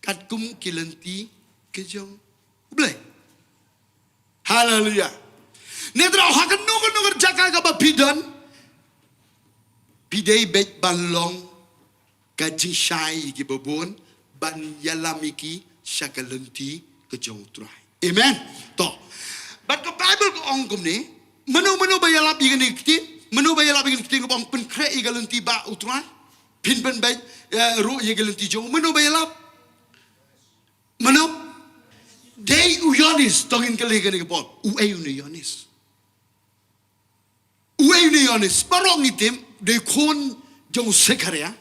katkum ki lynti ki jong U Blei. Haleluia. Nangta ha kano kano ka jaka kaba phi don, phi dei beit ban long ka jingshai ïa kiba bun, ban ïalam ïa ki sha ka lynti ka jong U Trai. Amen. To. Bad ka Baibl ka ong kumne, mano mano ba ïalap ïa kane ka ktien, mano ba ïalap ïa kane ka ktien kaba ong pynkhreh ïa ka lynti ba U Trai, phin pynbeit, eh, ruh ïa ka lynti jong u, mano ba ïalap? Mano? Dei u Ïoannis, to ngin kylli kane ka por. Uei une u Ïoannis? Uei une u Ïoannis? Baroh ngi tip, dei u khun jong u Sekharia,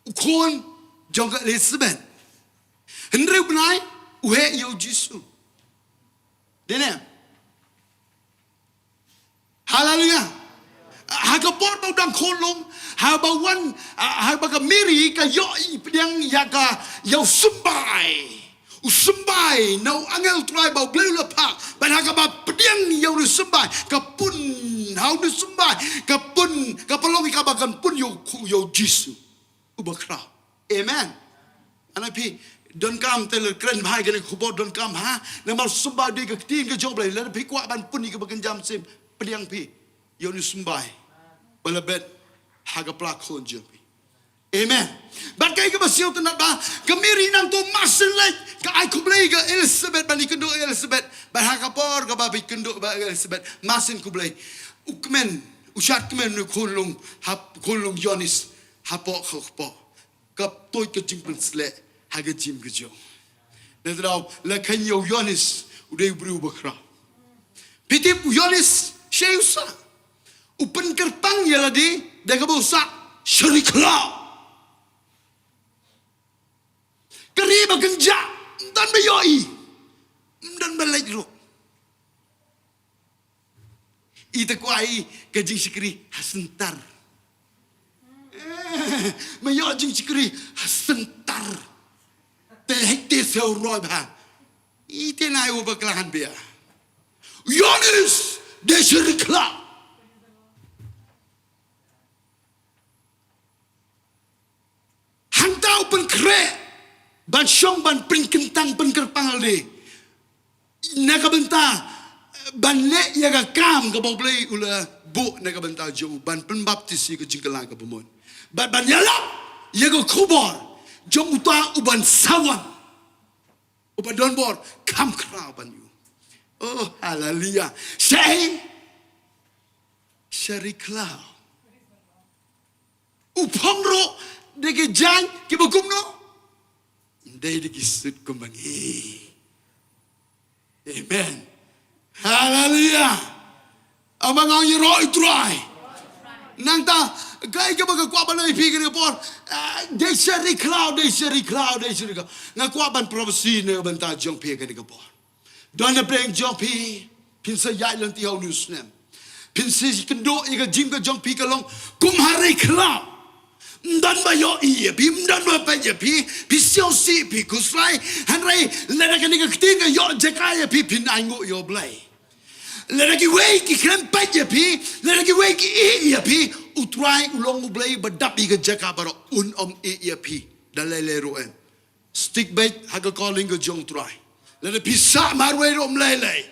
u khun jong ka Elizabeth. Hynriew bnai, u heh ïa u Jisu. Dei ne? Haleluia. Ha ka por ba u dang khunlung, haba wan, ha, haba ka Mary ka ïohi pdiang ïa ka, ïa u symbai. U symbai na u angel Trai ba U Blei u la phah. Bad ha kaba pdiang ïa u symbai, ka pun, ha u symbai, ka pun, ka pynlong ïa kaba kan pun ïa u, ïa u Jisu uba khraw. Amen. Ana phi donkam te leh kren bha ïa kane ka khubor, donkam ha. Namar symbai dei ka ktien ka jong U Blei, lada phi kwah ban pun ïa kaba kynja mynsiem, pdiang phi ïa une u symbai ba la bet ha ka pla khun jong phi. Amen. Bad kaei kaba sngewtynnat ba ka Mary nangta mar syn leit ka ai khublei ka Elizabeth, ban ïakynduh Elizabeth. Bad ha ka por kaba phi kynduh bad Elizabeth, mar syn khublei, u kmen, u shad kmen une u khunlung, ha, khunlung Ïoannis, hapoh ka kpoh, ka tuid ka jingpynsleh ha ka jingim ka jong u. Nangta la kheiñ ïa u Ïoannis, u dei u briew uba khraw. Phi tip u Ïoannis shaei u sah? U pynkyrpang ïa lade da kaba u sah sha ri khlaw. Ka ri ba kynjah, ym don ba ïohi, ym don ba leit ruh. I te kwah i ka jingshakri ha center. Eh, me ïoh jingshakri ha center. Te hei te sew roi bha. I te nai u bakla han bia. Ïoannis, dei sha ri khlaw. Hangta u pynkhreh ban shong ban pynkyntang pynkyrpang lade na ka bynta ban leh ïa ka kam kaba U Blei u la buh na ka bynta jong u, ban pynbaptis ïa ka jingkylla kaba mut. Bad ban ïalap ïa ka khubor jong uta uban sa wan, uba don bor kham khraw ban ïoh. Oh, haleluia. Shaei? Sha ri khlaw. U phong ruh da ki jaiñ kiba kumno? Ym dei da ki suit kumba ngi. Amen. Haleluia. Aba nga ong ïaroh ïa u Trai. Nangta kaei kaba nga kwah ban ong ïa phi kane ka por, ah, dei sha ri khlaw, dei sha ri khlaw, dei sha ri khlaw. Nga kwah ban prophecy na ka bynta jong phi kane ka por. Don na pdeng jong phi, phin sa ïaid lynti ha une u snem. Phin sa ïakynduh ïa ka jingim ka jong phi ka long kum ha ri khlaw. Ym don ba ïohi ïa phi, ym don ba peit ïa phi, phi siaw sih, phi khuslai. Hynrei lada kane ka ktien ka ïoh jaka ïa phi, phin ainguh ïa U Blei. Lada kiwei ki khlem peit ïa phi, lada kiwei ki ïeh ïa phi, U Trai u long U Blei ba dap ïa ka jaka baroh, un ym ïeh ïa phi da lei lei ruh em. Stick beit ha ka calling ka jong U Trai. Lada phi sah marwei ruh ym lei lei.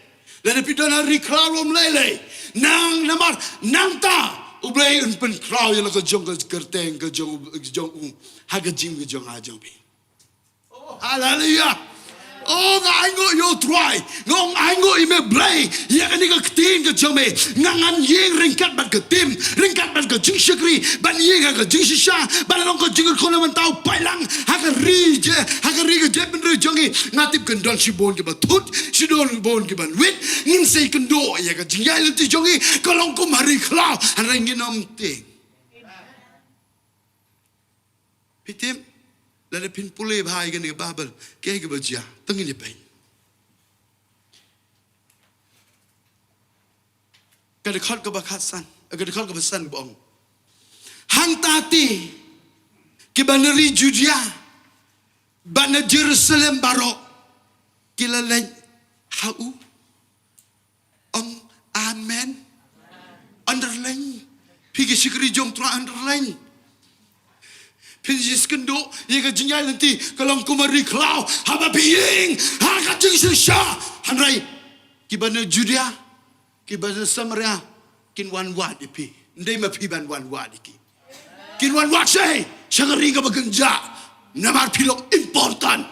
Lada phi don ha ri khlaw ruh ym lei lei. Nang namar nangta U Blei un pynkhraw ïa la ka jong ka kyrteng ka jong, jong u ha ka jingim ka jong nga jong phi. Oh, haleluia. Oh, nga ainguh ïa U Trai. Nga ong ainguh ïa me Blei, ïa kane ka ktien ka jong me. Nga ngan ïeng ryngkat bad ka tim, ryngkat bad ka jingshakri, ban ïeng ha ka jingshisha, ban long ka jingkyrkhu na bynta u paidlang ha ka ri je, ha ka ri ka jaitbynriew jong ngi. Nga tip kan don shibun kiba thut, shibun kiban wit. Ngin sa ïakynduh ïa ka jingïaid lynti jong ngi, ka long kum ha ri khlaw, hynrei ngin ym tieng. Phi tip, lada phin pule bha ïa kane ka Baibl, kaei kaba jia, to ngin ïa peit. Ka dkhot kaba khatsan, ka dkhot kaba san ba ong. Hangta te, Kiba na ri Judea bad na Jerusalem baroh ki la leit ha u. Ong amen. Underline. Phi ki shakri jong u Trai, underline. Phin ïohi kynduh ïa ka jingïaid lynti ka long kum ri khlaw haba phi ïeng ha ka jingshisha. Hynrei kiba na Judea, kiba na Samaria kin wan wad ïa phi. Ym dei ma phi ban wan wad ïa ki. Kin wan wad sha, sha ka ri kaba kynjah. Namar phi long important.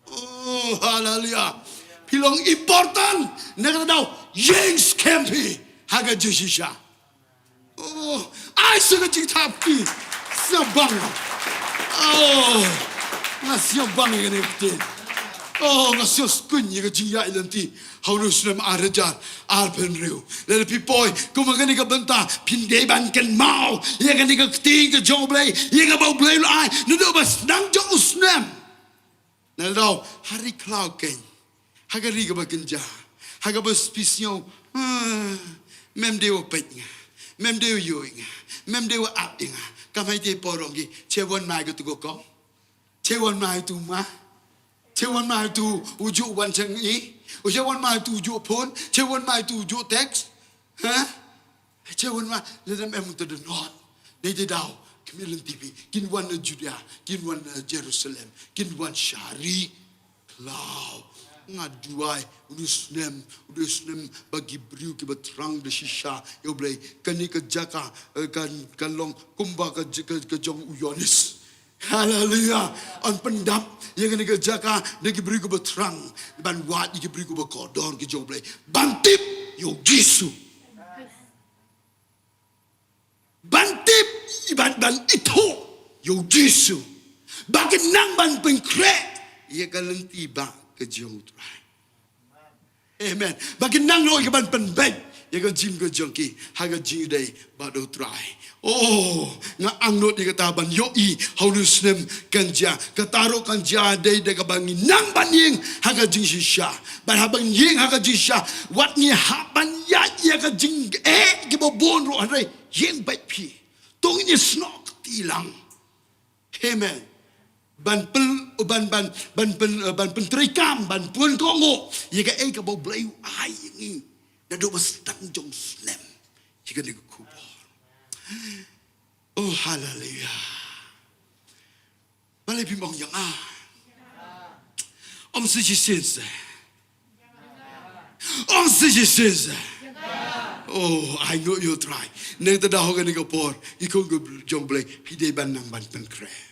Oh, haleluya. Phi long important. Na kata ka daw ïeng skhem phi ha ka jingshisha. Oh, ai sa ka jingthap phi. Sngewbang. Oh, nga sngewbang ïa kane ka ktien. Oh, nga sngewskhem ïa ka jingïaid lynti ha une u snem ar hajar arphew hynriew. Lada phi poi kum ha kane ka bynta, phin dei ban kynmaw ïa kane ka ktien ka jong U Blei, ïa kaba U Blei u la ai naduh ba sdang jong u snem. Nalor ha ri khlaw kein, ha ka ri kaba kynjah, ha kaba phi sngew, ah, mem dei wa peit nga, mem dei wa ïohi nga, mem dei wa ap ïa nga. Kam hei te por ong ki, che wan mai ka tu ko kong, che wan mai tu ma, che wan mai tu u ju wan chang i, u che wan mai tu u ju phone, che wan mai tu u ju text. Ha? Che wan ma, lada em te don not. Dei te daw, khmih lynti phi, kin wan na Judea, kin wan na Jerusalem, kin wan sha ri khlaw. Nga duwai, une u snem, une u snem ba ki briew kiba thrang da shisha ïa U Blei, kane ka jaka, eh, kan, kan long kumba ka j-, ka, ka jong u Ïoannis. Haleluya. Yn pyndap ïa kane ka jaka da ki briew kiba thrang, ban wad ïa ki briew kiba kordor ki jong U Blei ban tip ïa u Jisu. Ban tip, ban, ban ithuh ïa u Jisu. Ba kin nang ban pynkhreh ïa ka lynti bad ka jong U Trai. Amen. Ba kin nang noh ïa ka ban pynbeit ïa ka jingim ka jong ki ha ka jingïadei bad U Trai. Oh, nga angnud ïa kata ban ïohi ha une u snem kan jia. Kata ruh kan jia dei da kaba ngi nang ban ïeng ha ka jingshisha. Bad haba ngi ïeng ha ka jingshisha, wat ngi hap ban ïaid ïa ka jingeh kiba bun ruh, hynrei ïeng beit phi. To ngin ïasnoh kti lang. Amen. Ban pyn, ban, ban, ban pyn, eh, ban pyntreikam, ban pynkohnguh ïa kaei kaba U Blei u ai ïa ngi naduh ba sdang jong u snem. Ïa kane ka khubor. Oh, haleluya. Balei phim ong ïa nga? Ong sa shisien sa. Ong sa shisien sa. Oh, ai nguh ïa U Trai. Nangta da ha kane ka por, i khun ka jong U Blei, phi dei ban nang ban pynkhreh.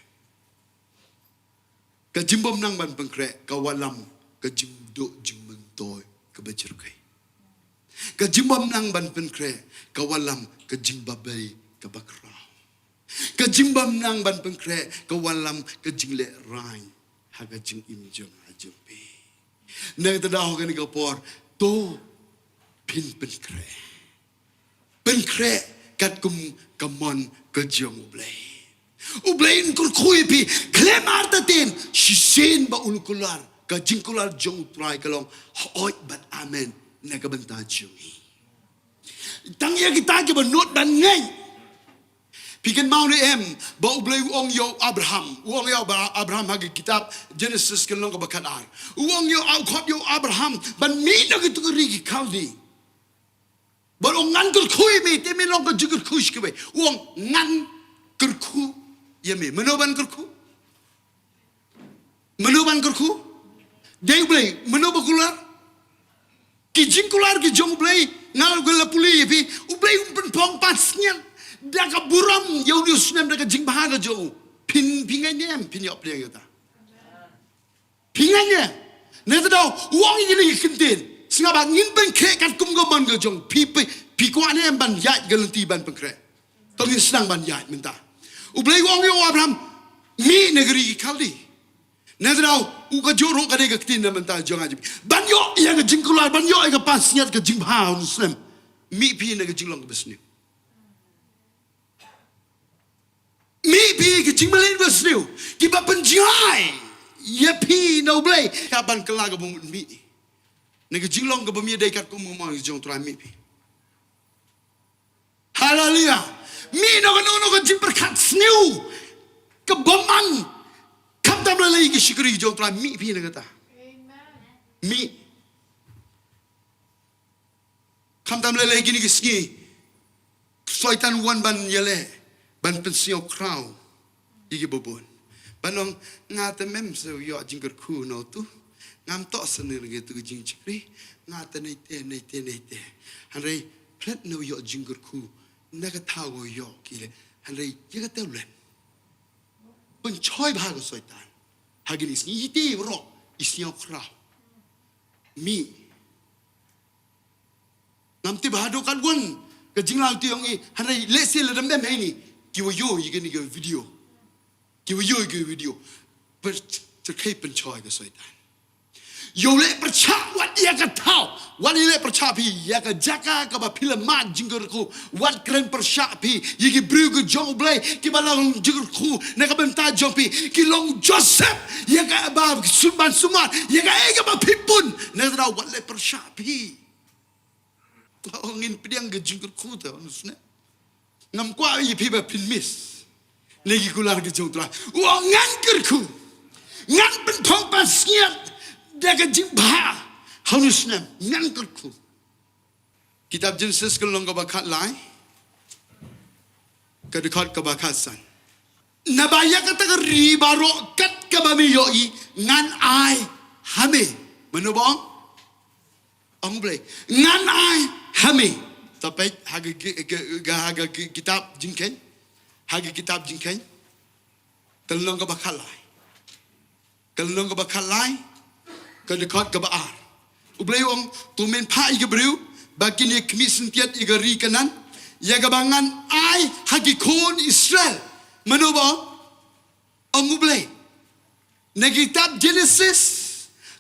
Ka jingbym nang ban pynkhreh ka wallam ka jingduh jingmyntoi kaba jyrkhei. Ka jingbym nang ban pynkhreh ka wallam ka jingbabei kaba khraw. Ka jingbym nang ban pynkhreh ka wallam ka jinglehrain ha ka jingim jong nga jong phi. Nangta da ha kane ka por, to phin pynkhreh. Pynkhreh katkum ka mon ka jong U Blei. U Blei un kyrkhu ïa phi khlem artatien, shisien ba un kular, ka jingkular jong U Trai ka long hooid bad amen na ka bynta jong ngi. Tang ïa kita kiba nud ban ngeit. Phi kynmaw ne em ba U Blei u ong ïa u Abraham, u ong ïa u Abra-, Abraham ha ka kitab Genesis ka lynnong kaba khatar. U ong ïa u, u khot ïa u Abraham ban mih na kito ki ri ki Khaldi. Bad u ong ngan kyrkhu ïa me, te me long ka jingkyrkhu sha kiwei. U ong ngan kyrkhu ïa me. Mano ban kyrkhu? Mano ban kyrkhu? Dei U Blei. Mano ba kular? Ki jingkular ki jong U Blei, nga la, la pule ïa phi, U Blei um pynphong pansngiat da ka burom ïa une u snem da ka jingbha ka jong u. Phin, phi ngeit ne em, phin ïoh pdiang ïa kata. Phi ngeit ne? Nangta da u ong ïa kine ki kyntien. Sngap ba ngin pynkhreh katkum ka mon ka jong phi, phi, phi kwah ne em ban ïaid ka lynti ban pynkhreh? To ngin sdang ban ïaid mynta. U Blei u ong ïa u Abraham, mih na ka ri ki Khaldi. Nangta da u, kajuh ruh ka dei ka ktien na bynta jong nga jong phi. Ban ïoh ïa ka jingkular, ban ïoh ïa ka pansngiat ka jingbha une u snem. Mih phi na ka jinglong kaba sniew. Mih phi ka jingmlien ba sniew, kiba pynjngai ïa phi na U Blei. Ïa ban kylla kaba mut mih na ka jinglong kaba mih ïa dei katkum ka mon ka jong U Trai, mih phi. Haleluya. Mih na kano kano ka jingpyrkhat sniew. Ka bym man. Khamtam lei lei ki shakri jong u Trai, mih phi na kata. Mih. Khamtam lei lei kine ki sngi, Soitan u wan ban ïaleh, ban pynsngew khraw ïa kiba bun. Ban ong, nga te mem sa ïoh jingkyrkhu na utu. Ngam toh sa ne ngi tu jingshakri. Nga te nei te, nei te, nei te. Hynrei plet ne u ïoh jingkyrkhu na ka thaw u ïoh ki leh. Hynrei ïa ka tewlet. Pynshoi bha ka Soitan. Ha kine ki sngi ïa te baroh i sngew khraw. Mih. Ngam tip haduh katwon ka jinglang tu ïong i, hynrei lehse lada mem heini, ki wa ïoh ïa kane ka video. Ki wa ïoh ïa ka video. Pynshoi, pynshoi ka Soitan. Ïoh leh pyrshah wat ïa ka thaw. Wat ïa leh pyrshah phi ïa ka jaka kaba phi la mad jingkyrkhu. Wat kren pyrshah phi ïa ki briew ki jong U Blei kiba la long jingkyrkhu na ka bynta jong phi. Ki long Joseph ïa kaba sumar sumar ïa kaei kaba phi bun. Na kata wat leh pyrshah phi. Ka ong ngin pdiang ka jingkyrkhu te, ha une u snem. Ngam kwah ïa phi ba phin miss na ki kular ka jong U Trai. U ong ngan kyrkhu. Ngan pynphong pansngiat da ka jingbha. Ha une u snem ngan kyrkhu. Kitab Genesis ka lynnong kaba khatlai, ka dkhot kaba khatsan. Naba ïa kata ka ri baroh kat kaba me ïohi ngan ai ha me. Mano ba ong? Ong U Blei. Ngan ai ha me. To peit ha ka ki-, ki-, ki-, ha ka ki-, kitab Jingkheiñ. Ha ka kitab Jingkheiñ. Ka lynnong kaba khatlai. Ka lynnong kaba khatlai. Ka dkhot kaba ar. U Blei u ong, to men phah ïa ki briew ba kin ïa khmih syntiat ïa ka ri Kanaan, ïa kaba ngan ai ha ki khun Israel. Mano ba ong? Ong U Blei. Na kitab Genesis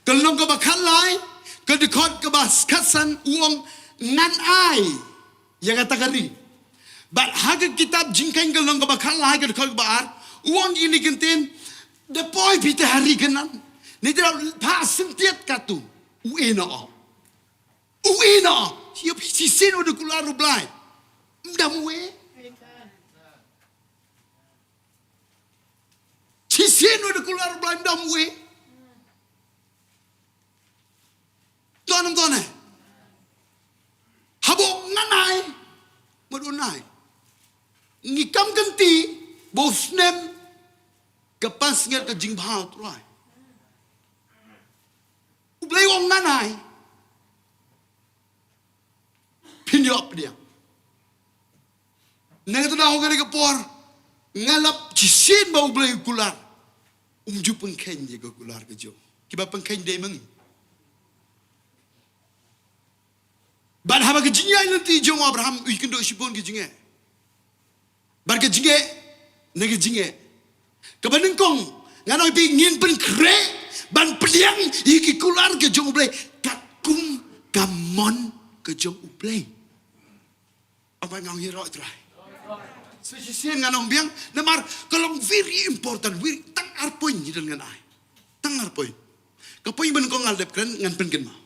ka lynnong kaba khatlai, ka dkhot kaba khatsan u ong ngan ai ïa kata ka ri. Bad ha ka kitab Jingkheiñ ka lynnong kaba khatlai, ka dkhot kaba ar, u ong ïa kine ki ktien, da poi phi te ha ri Kanaan, ne te phah syntiat katto. U e noh. U e noh. Ïa phi, shisien u da kular U Blei, ym dam u e. Shisien u da kular U Blei, ym dam u e. Don, ym don eh. Haba u ong ngan ai, mut un ai. Ngi kam kynti ba u snem ka pansngiat ka jingbha U Trai. U Blei u ong ngan ai. Phin ïoh pdiang. Na kata daw, ha kane ka por nga lap shisien ba U Blei u kular. Um ju pynkheiñ ïa ka kular ka jong u. Kiba pynkheiñ dei ma ngi. Bad haba ka jingïaid lynti jong u Abraham u ïakynduh shibun ki jingeh. Bad ka jingeh, na ka jingeh. Kaba nyngkong, ngan ong ïa phi ngin pynkhreh ban pdiang ïa ki kular ka jong U Blei katkum ka mon ka jong U Blei. Ym ban ong ïaroh Trai. Sa shisien ngan ong biang, namar ka long very important, very, tang ar point ngi don ngan ai. Tang ar point. Ka point ba nyngkong nga la dep kren, ngan pynkynmaw.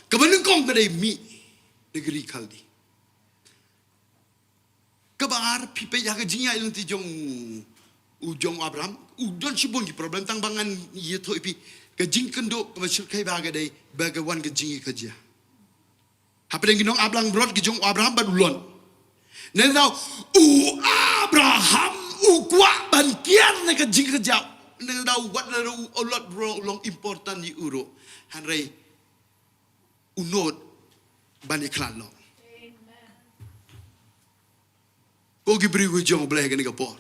Kaba nyngkong ka dei mih na ka ri Khaldi. Kaba ar, phi peit ïa ka jingïaid lynti jong u, u jong u Abraham, u don shibun ki problem, tang ba ngan ïathuh ïa phi. Ka jingkynduh kaba shyrkhei ba ka dei ba ka wan ka jingïakajia hapdeng ki nongap langbrot ki jong u Abraham bad u Lot. Nangta u Abraham u kwah ban kiar na ka jingkajia. Nangta wat la u Lot ruh u long important ïa u ruh, hynrei u nud ban ïakhlad noh. Ko ki briew ki jong U Blei, kane ka por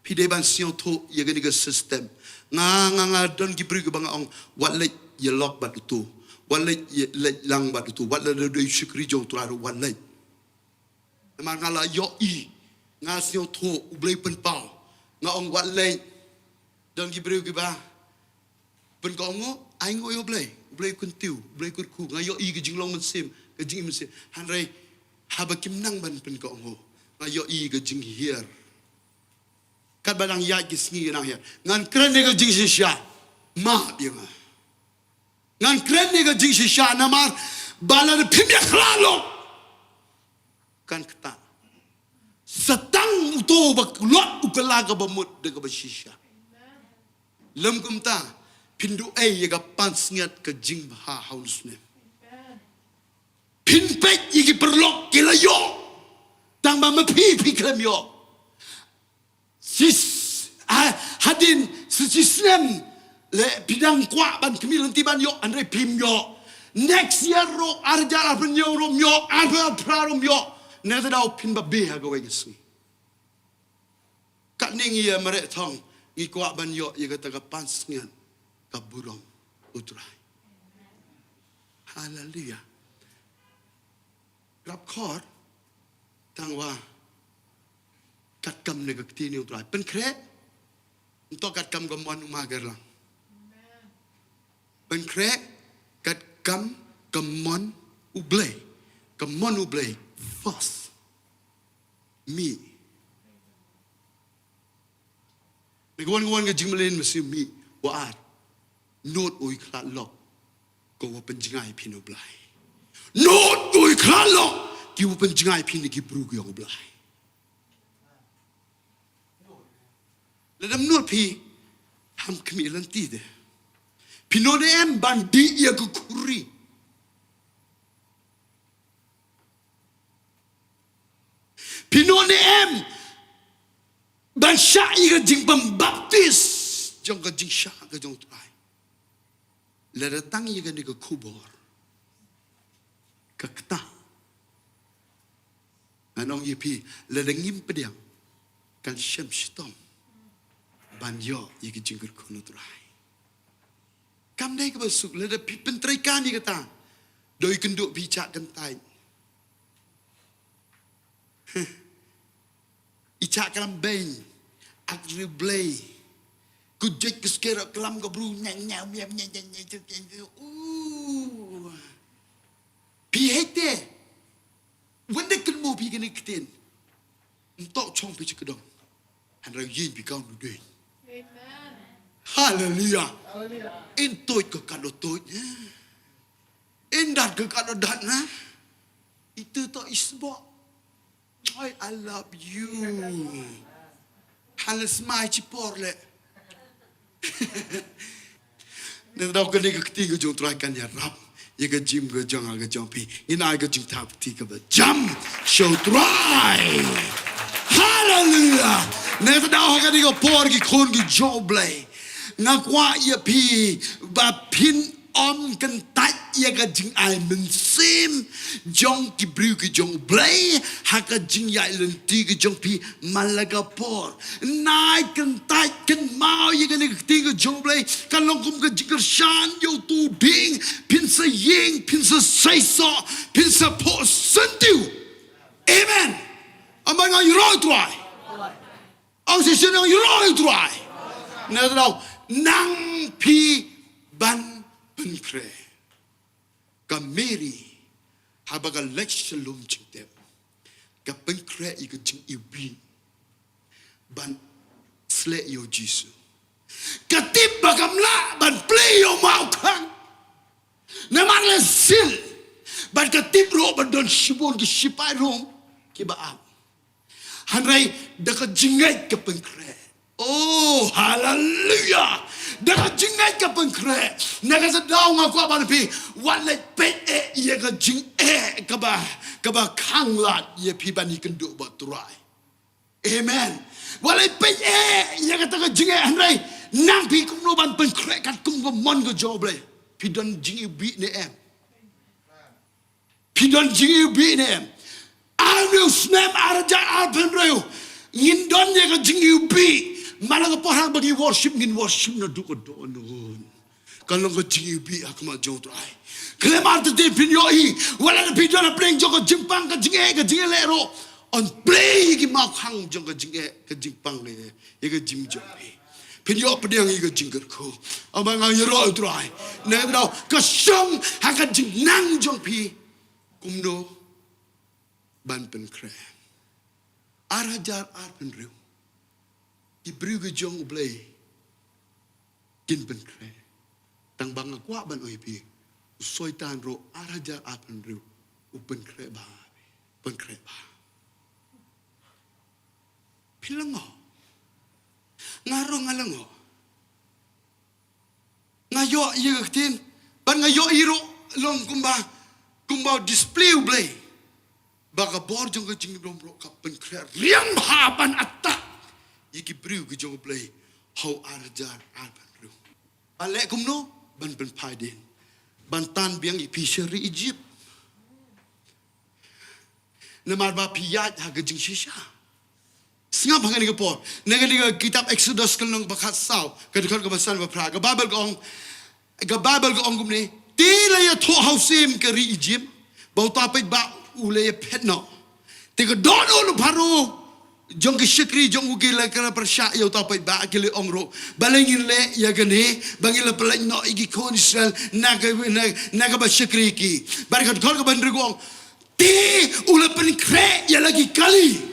phi dei ban sngewthuh ïa kane ka system. Nga, nga, nga don ki briew kiba nga ong wat leit ïalok bad uto, wat leit ïa, leit lang bad uto, wat la dei u shakri jong U Trai ruh wat leit. Namar nga la ïohi, nga sngewthuh U Blei pynpaw. Nga ong wat leit. Don ki briew kiba pynkohnguh, ai nguh ïa U Blei. U Blei u kyntiew, U Blei u kyrkhu. Nga ïohi ka jinglong mynsiem, ka jingim mynsiem. Hynrei haba kim nang ban pynkohnguh, nga ïohi ka jinghiar. Katba dang ïaid ki sngi ka dang hiar. Ngan kren ïa ka jingshisha. Map ïa nga. Ngan kren ïa ka jingshisha namar ba lada phim ïakhlad noh, kan ktah. Sa tang uto uba Lot u kylla kaba mut da kaba shisha. Lym kumta, phin duh ei ïa ka pansngiat ka jingbha ha u snem? Phin peit ïa ki paralok ki la ïoh, tang ba ma phi phi khlem ïoh. Sis, ha, hadien sa shisnem leh phi dang kwah ban khmih lynti ban ïoh, hynrei phim ïoh. Next year ruh, ar hajar arphew hynñiew ruh ym ïoh, arphew arphew ruh ym ïoh. Nangta daw phin babe ha kawei ka sngi. Katne ngi ïa mareh thong, ngi kwah ban ïoh ïa kata ka pansngiat ka burom u Trai. Haleluia. Rap khor, tang wa katkam ne ka kti ne u Trai. Pynkhreh, nto katkam ka mon u ma Gerlang. Pynkhreh, katkam ka mon u Blei. Ka mon u Blei. First. Mih. Ngi wan ngi wan ka jingmlien masi mih wa ar. Not u i khlad lok. Ko wa pynjngai phin u Blai. Not u i khlad lok. Ki wa pynjngai phin ki bru ki ong u Blai. Ladam not phi ham khmih lynti de. Phi not em ban di ïa ka khuri. Phi not ne em ban shah ïa ka jingpynbaptis jong ka jingshah ka jong u Trai. Lada tang ïa kane ka khubor ka kta. Ngan ong ïa phi, lada ngim pdiang kan shem shitom ban ïoh ïa ka jingkyrkhu na u Trai. Kam dei kaba suk, lada phi pyntreikam ïa kata. Doi kynduh phi chah kyntait. I chah klam beiñ, ak riewblei. Ku jait ku sker klam ka bru nyang nyang nyang nyang nyang nyang nyang. Phi hei te. Wan da kynmaw phi kane ktien. Ntok chong phi chikdong. Hynrei yin phi kaun du dei. Haleluya. In tuid ka kat do tuid. In dat ka kat do dat na. Itu to isbo. Oi, I love you. Halas mai chipor le. Ne daw kane ka kti ka jong u Trai kan ïarap ïa ka jingim ka jong nga ka jong phi. Ngin ai ka jingthap kti kaba jam sha u Trai. Haleluya. Ne daw ha kane ka por ki khun ki jong u Blei. Nga kwah ïa phi ba phin ym kyntait ïa ka jingai mynsiem jong ki briew ki jong u Blei ha ka jingïaid lynti ki jong phi man la ka por. Nai kyntait kynmaw ïa kane ka ktien ka jong u Blei, kan long kum ka jingkyrshan ïa uto u dieng, phin sa ïeng, phin sa seisoh, phin sa phoh syntiew. Amen. Amen, nga ïaroh ïa u Trai. Ong shisien ong ïaroh ïa u Trai. Na daw nang phi ban pynkhreh. Ka Mary haba ka leit sha lum jingtep, ka pynkhreh ïa ka jingiwbih ban sleh ïa u Jisu. Ka tip ba kam lah ban plie ïa u mawkhang. Namar la sil bad ka tip ruh ba don shibun ki shipai Rom kiba ap. Hynrei da ka jingngeit ka pynkhreh. Oh, haleluya. Da ka jingngeit ka pynkhreh. Na kata daw nga kwah ban phi, wat leit peit eh ïa ka jingeh kaba, kaba khanglad ïa phi ban ïakynduh bad u Trai. Amen. Wat leit peit eh ïa kata ka jingeh, hynrei nang phi kumno ban pynkhreh katkum ka mon ka jong u Blei. Phi don jingiwbih ne em? Phi don jingiwbih ne em? Arphew snem, ar hajar arphew hynriew. Ngin don ïa ka jingiwbih. Man la ka por haba ngi worship, ngin worship naduh ka dohnud. Kan long ka jingiwbih ha khmat jong u Trai. Khlem artatien phin ïohi, wat la phi don hapdeng jong ka jingpang, ka jingeh, ka jingeh leh ruh. Yn plie ïa ki mawkhang jong ka jingeh, ka jingpang, ïa ka jingeh jong phi. Phin ïoh pdiang ïa ka jingkyrkhu. Aba nga ïaroh ïa u Trai. Na kata daw ka shong ha ka jingnang jong phi. Kumno ban pynkhreh. Ar hajar arphew hynriew. Ki briew ki jong u Blei kin pynkhreh. Tang ba nga kwah ban ong ïa phi, u Soitan ruh ar hajar arphew hynriew u pynkhreh bha. Pynkhreh bha. Phi lyngngoh. Nga ruh nga lyngngoh. Nga ïoh ïa ka ktien. Bad nga ïoh ïa ruh long kumba, kumba display U Blei. Ba ka bor jong ka jingdum ruh ka pynkhreh riang bha ban attack ïa ki briew ki jong U Blei ha u ar hajar arphew hynriew. Ban leh kumno? Ban pynphai dien. Ban tan biang ïa phi sha ri Egypt. Namar ba phi ïaid ha ka jingshisha. Sngap ha kane ka por. Na kane ka kitab Exodus ka lynnong ba khatsaw, ka dkhot kaba san ba phra. Ka Baibl ka ong, ka Baibl ka ong kumne, te la ïathuh ha u syiem ka ri Egypt ba uta u paidbah u la ïaphet noh. Te ka dohnud u Pharaoh jong ki shakri jong u ki la kren pyrshah ïa uta u paidbah, ki la ong ruh, balei ngin leh ïa kane, ba ngin la pyllait noh ïa ki khun Israel na ka, na, na kaba shakri ki. Bad ka dkhot kaba hynriew ka ong, te u la pynkhreh ïa la ki kali.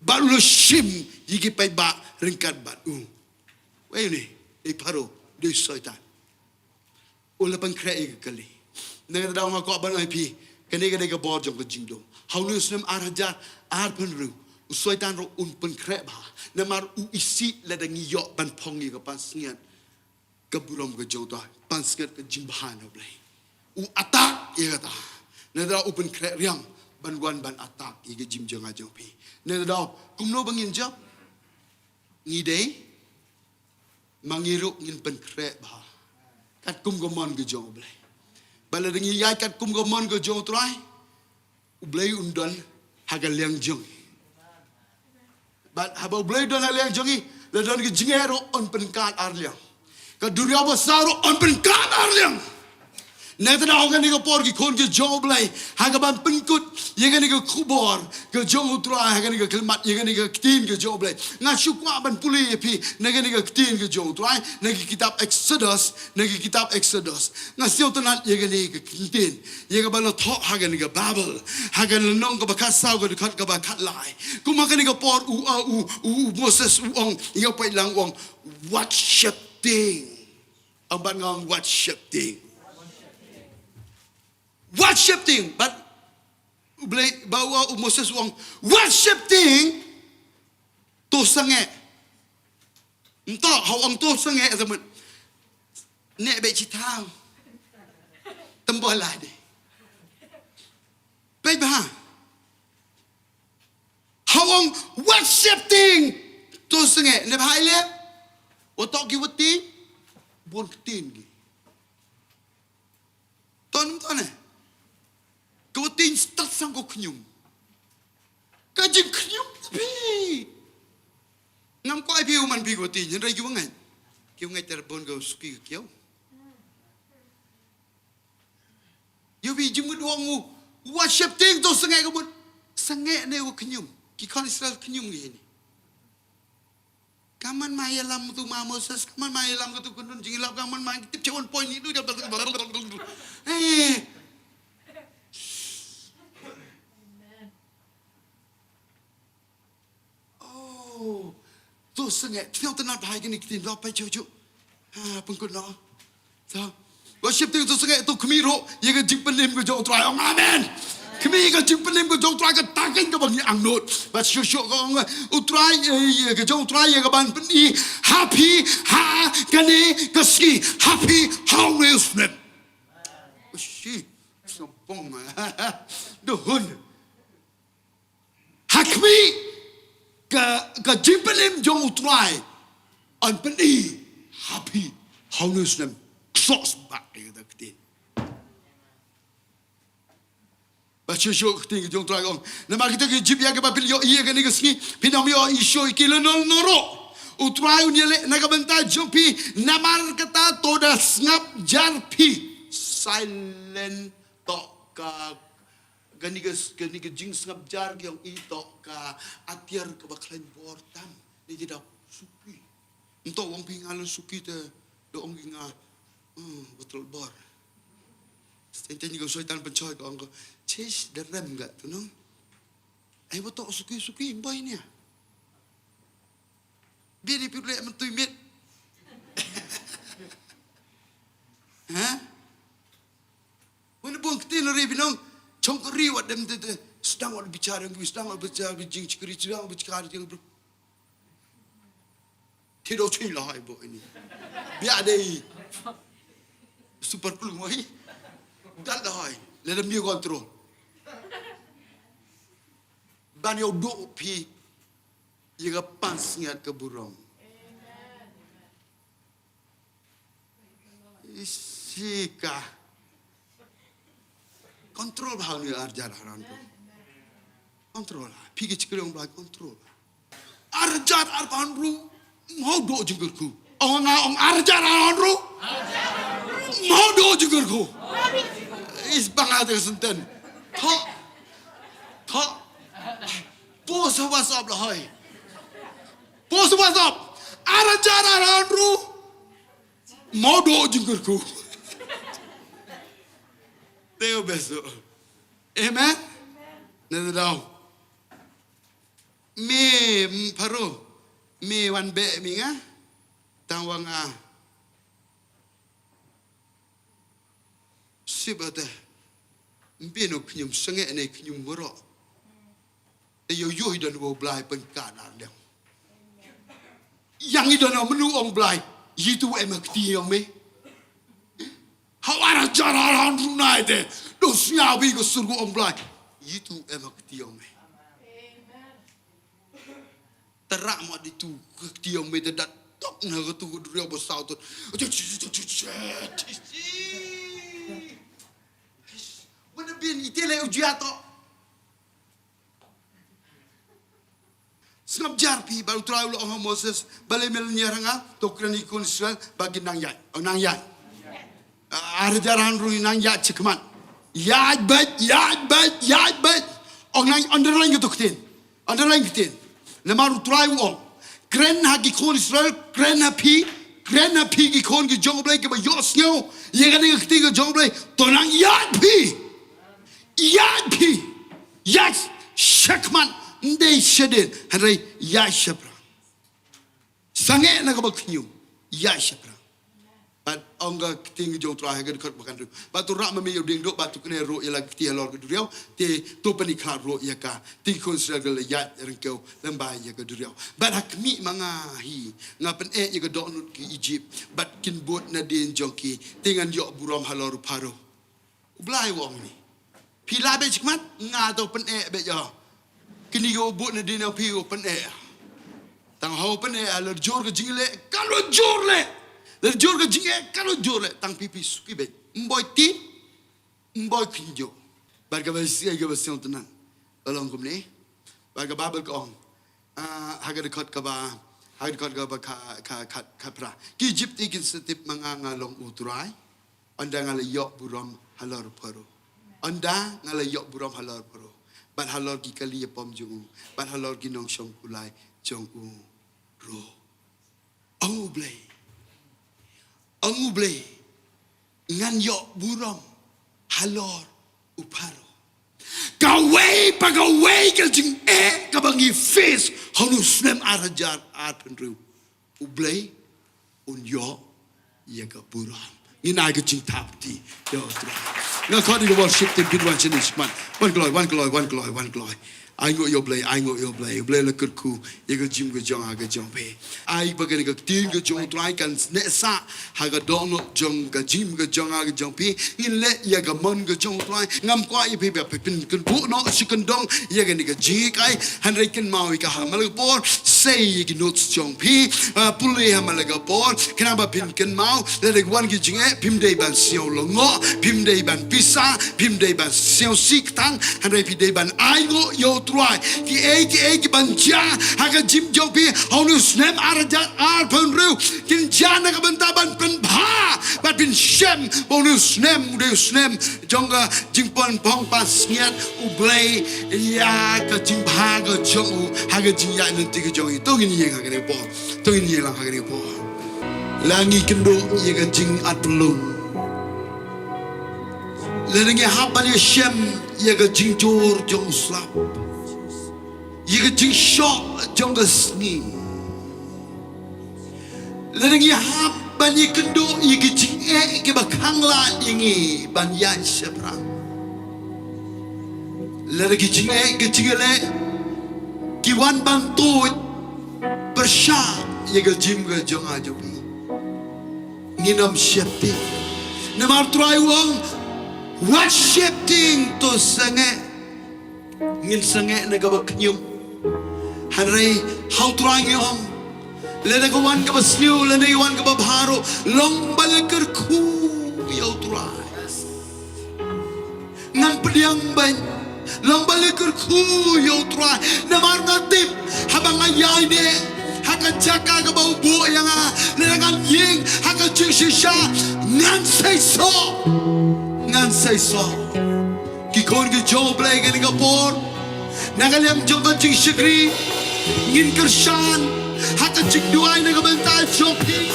Bad u la shim ïa ki paidbah ryngkat bad u. Wei une, dei Pharaoh, dei Soitan. U la pynkhreh ïa ka kali. Nangta daw nga kwah ban ong ïa phi, kane ka dei ka bor jong ka jingdum. Ha une u snem ar hajar arphew hynriew, u Soitan ruh un pynkhreh bha. Namar u isih lada ngi ïoh ban phong ïa ka pansngiat ka burom ka jong uta, pansngiat ka jingbha na U Blei. U attack ïa kata. Nangta u pynkhreh riang ban wan ban attack ïa ka jingim jong nga jong phi. Nangta daw, kumno ba ngin jop? Ngi dei ma ngi ruh ngin pynkhreh bha katkum ka mon ka jong U Blei. Bad lada ngi ïaid katkum ka mon ka jong U Trai, U Blei un don ha ka liang jong ngi. Bad haba U Blei don ha ka liang jong ngi, la don ka jingeh ruh un pynkad ar liang. Ka duriaw ba saw ruh un pynkad ar liang. Nangta daw ha kane ka por ki khun ki jong U Blei, ha kaban pynkut ïa kane ka khubor ka jong U Trai, ha kane ka khyllipmat ïa kane ka ktien ka jong U Blei. Nga shu kwah ban pule ïa phi na kane ka ktien ka jong U Trai, na ka kitab Exodus, na ka kitab Exodus. Nga sngewtynnat ïa kane ka ktien, ïa kaba la thoh ha kane ka Baibl, ha ka lynnong kaba khatsaw, ka dkhot kaba khatlai. Kumba kane ka por u, uh, u, u, u Moses u ong ïa u paidlang, u ong, "Wat sheptieng." Ong bad nga, ong, "Wat sheptieng." Wat sheptieng. Bad U Blei, ba u, u Moses u ong, "Wat sheptieng, to sangeh." Nto, haba u ong to sangeh, sa mut, neh beit shi thaw. Tymbola de. Peit bha. Haba u ong, "Wat sheptieng, to sangeh." Neh bha ïa leh. Wat toh ki wat tieng. Bun ktien ki. Ton, ton eh. Ka wat tieng stad sang ka khñium. Ka jingkhñium phi. Ngam kwah ïa phi u man phi ka wat tieng, hynrei ki wa ngeit. Ki wa ngeit te bun ka suki ka kiaw. Ïa phi jingmut u ong u, "Wat sheptieng, to sangeh," ka mut sangeh ne wa khñium. Ki khun Israel khñium ngi ne. Ka man ma ïalam tu ma Moses, ka man ma ïalam ka tu kundun jingïalap, ka man ma tip cha wan point ni du. Eh. Oh. To sangeh, tynat bha ïa kine ki ktien, lo peit shuh shuh. Ha, pynkut noh. Sa. Wat sheptieng, to sangeh, to khmih ruh ïa ka jingpynim ka jong U Trai. Ong amen. Khmih ïa ka jingpynim ka jong U Trai, kata keiñ kaba ngi angnud. Bad shuh shuh ka ong U Trai, eh, ïa ka jong U Trai ïa kaban pyni ha phi ha kane ka sngi, ha phi ha une u snem. Shi, sngewbha. Duh hun. Ha khmih ka, ka jingpynim jong U Trai yn pyni ha phi ha une u snem. Ksoh sbak ïa kata ka ktien. Bad shuh shuh ka ktien ka jong U Trai ka ong, namar kita ki Egypt ïa kaba phin ïohi ïa kane ka sngi, phin ym ïohi shuh ïa ki lano lano ruh. U Trai un ïaleh na ka bynta jong phi, namar kata to da sngap jar phi. Silent, to ka Kane ka, kane ka jingsngap jar ki ong i to ka atiar kaba khlaiñ bor tam. Ni ki da suki. Nto ong phi nga la suki te da ong ki nga, hmm, betul bor. Teng teng ka Soitan pynchoi ka ong ko, "Chish, da rem ga tu nong." Ai, wa to suki, suki, boy nia. Biri pi leh mentui mit. Ha? Wan bun ktien ri binong. Chong ko ri wat dem te te. Sedang wat bichar yang, sedang wat bichar jing chikri, sedang wat bichar jing bro. Hi do chin lo hai bo ini. Bia dei super cool mo hi. Dal lo hai. Le da mi control. Ban yoh do phi. Ïa ka pansngiat ka burom. Isika. Control bha ni arjar haran tu. Control bha. Phi ki chikri ong bha control bha. Arjar arphaw hynriew. Mo do jingkyrkhu. Ong nga ong arjar arphaw hynriew. Mo do jingkyrkhu. Is bang ada senten. Tho. Tho. Post WhatsApp la hoi. Post WhatsApp. Arjar arphaw hynriew. Mo do jingkyrkhu. Teo beso. Amen. Neda dau. Me mparo. Me wan be mi nga. Tang wang a. Sip ate. Mpi no khñium senge ne khñium boro. Te yo yo i don wo blai pen ka na lem. Yang i don menu ong blai. Yitu em kti yong me. Hawara jara ran runai te. Do sia wi ko surgu ong blai. Yitu em kti yong me. Tara mo di tu kti yong me te dat tok na ko tu ko duriau bo sau tu. Mana bin itele ujiato. Sngap jar phi ba u Trai u la ong ha Moses ba le mel nyar nga to kren i khun Israel ba kin nang ïaid. Ong nang ïaid. Ar jar han ru nang ïaid chikman. Ïaid bad, ïaid bad, ïaid bad. Ong nang underline ko to ktien. Underline ktien. Namar u Trai u ong. Kren ha ki khun Israel, kren ha phi, kren ha phi ki khun ki jong u Blei ki ba ïoh sngew. Ïa kane ka ktien ka jong u Blei. To nang ïaid phi. Ïaid phi. Ïaid shakman. Ndei shadien. Hynrei ïaid shaphrang. Sangeh na kaba khñium. Ïaid shaphrang. Bad ong ka ktien jong u Trai ha ka dkhot ba khathynriew. Bad to rah ma me ïa u dieng duh bad to kne ruh ïa la kti halor ka duriaw. Te to pyni khlad ruh ïa ka. Te khun Israel ka la ïaid ryngkew lem bad ïa ka duriaw. Bad ha khmih ma nga hi. Nga pyneh ïa ka dohnud ki Egypt. Bad kin bud nadien jong ki. Te ngan ïoh burom halor u Pharaoh. U Blai u ong ni. Phi la beh chikmat, nga to pyneh beh ïa. Kini ko bud nadien phi ko pyneh. Tang hau pyneh, la jur ka jingleh, ka la jur leh. La jur ka jingleh, ka la jur leh. Tang phi phi suki beh. Mboi ti, mboi kynjo. Bad ka ba sia ka ba siang tenang. Ka long kumne. Bad ka Bible ka ong. Ah, ha ka dkhot kaba, ha ka dkhot kaba ka, ka, ka, ka pra. Ki Egypt i kin sa tip ma nga nga long u Trai. Ynda nga la ïoh burom halor Pharaoh. Ynda nga la ïoh burom halor Pharaoh. Bad halor ki kali ïapom jong u. Bad halor ki nongshong kulai jong u ruh. Ong u Blei. Ong u Blei. Ngan ïoh burom halor u Pharaoh. Kawei pa kawei ka jingeh kaba ngi face ha u snem ar hajar arphew hynriew. U Blei un ïoh ïa ka burom. Ngin ai ka jingthap ti ïa u Trai. Nga khot ïa ka worship team phin wan shane shikmat. Wan kloi, wan kloi, wan kloi, wan kloi. Ainguh ïa u Blei, ainguh ïa u Blei. U Blei la kyrkhu ïa ka jingim ka jong nga ka jong phi. Ai ba kane ka ktien ka jong u Trai kan neh sah ha ka dohnud jong ka jingim ka jong nga ka jong phi. Ngin leh ïa ka mon ka jong u Trai. Ngam kwah ïa phi ba phin kynbuh noh shi kyndong ïa kane ka jinghikai. Hynrei kynmaw ïa ka ha man la ka por. Sei ïa ki notes jong phi, ah, pule ha man la ka por, khnang ba phin kynmaw, lada wan ki jingeh, phim dei ban siew lyngngoh, phim dei ban pisa, phim dei ban siew sih ktang, hynrei phi dei ban ainguh ïa u Trai. Kiei kiei ki ban jia ha ka jingim jong phi, ha une u snem ar hajar arphew hynriew, kin jia na ka bynta ban pynbha, ban pynshem, ba une u snem, u dei u snem, jong ka jingpynphong pansngiat u Blei ïa ka jingbha ka jong u ha ka jingïaid lynti ka jong i. To ngin ïeng ha kane ka por. To ngin ïeng lang ha kane ka por. La ngi kynduh ïa ka jingat pynlong. Lada ngi hap ban ïashem ïa ka jingjur jong u slap. Ïa ka jingshoh jong ka sngi. Lada ngi hap ban ïakynduh ïa ki jingeh kiba khanglad ïa ngi ban ïaid shaphrang. Lada ki jingeh ki jingeh ki wan ban tuid pyrshah ïa ka jingim ka jong nga jong phi. Ngin ym sheptieng. Namar Trai u ong, wat sheptieng, to sangeh. Ngin sangeh na kaba khñium. Hynrei ha u Trai ngi ong, lada ka wan kaba sniew, lada ka wan kaba bha ruh, long ba la kyrkhu ïa u Trai. Ngan pdiang beiñ, long ba la kyrkhu ïa u Trai. Namar nga tip, haba nga ïaineh ha ka jaka kaba u buh ïa nga, lada ngan ïeng ha ka jingshisha, ngan seisoh. Ngan seisoh. Ki khun ki jong U Blei, kane ka por, na ka liang jong ka jingshakri, ngin kyrshan ha ka jingduwai na ka bynta jong phi.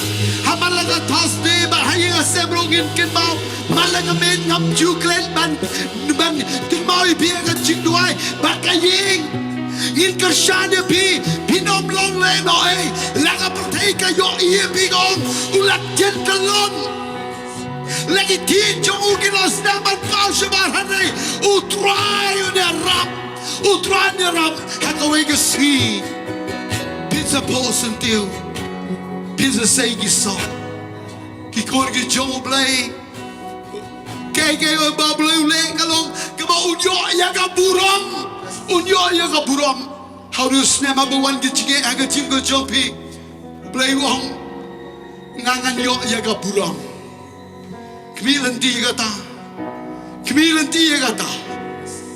Ha man la ka Thursday bad ha ïing ha sem ruh ngin kynmaw. Man la ka miet ngam ju klet ban, ban kynmaw ïa phi ha ka jingduwai bad ka ïing. Ngin kyrshan ïa phi, phin ym long lehnohei. La ka pyrthei ka ïohi ïa phi, ka ong, u la ktien kyllon. La ki thied jong u ki la sdang ban paw shabar, hynrei U Trai un ïarap. U Trai un ïarap ha kawei ka sngi. Phin sa poi syntiew. Phin sa sei ki soh. Ki khun ki jong U Blei, kaei kaei ba U Blei u leh ka long kaba un ïoh ïa ka burom. Un ïoh ïa ka burom. Ha une u snem haba wan ki jingeh ha ka jingim ka jong phi, U Blei u ong, nga ngan ïoh ïa ka burom. Khmih lynti ïa kata. Khmih lynti ïa kata.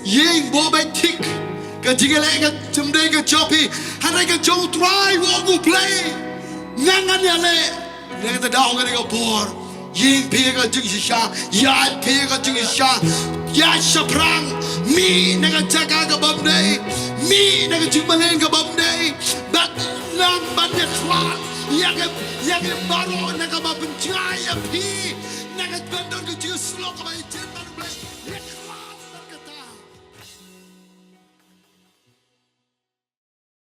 Ïeng, buh beit thik ka jingïaleh ka jingdei ka jong phi. Hynrei ka jong U Trai, u ong U Blei, nga ngan ïaleh. Na kata ka daw, kane ka por, ïeng phi ïa ka jingshisha, ïaid phi ïa ka jingshisha, ïaid shaphrang, mih na ka jaka ka bym dei, mih na ka jingmlien ka bym dei, bad nang ban ïakhlad ïa ka, ïa ka baroh na kaba pynjngai ïa phi na ka bynta ka jingïasyllok kaba ïeit bad U Blei.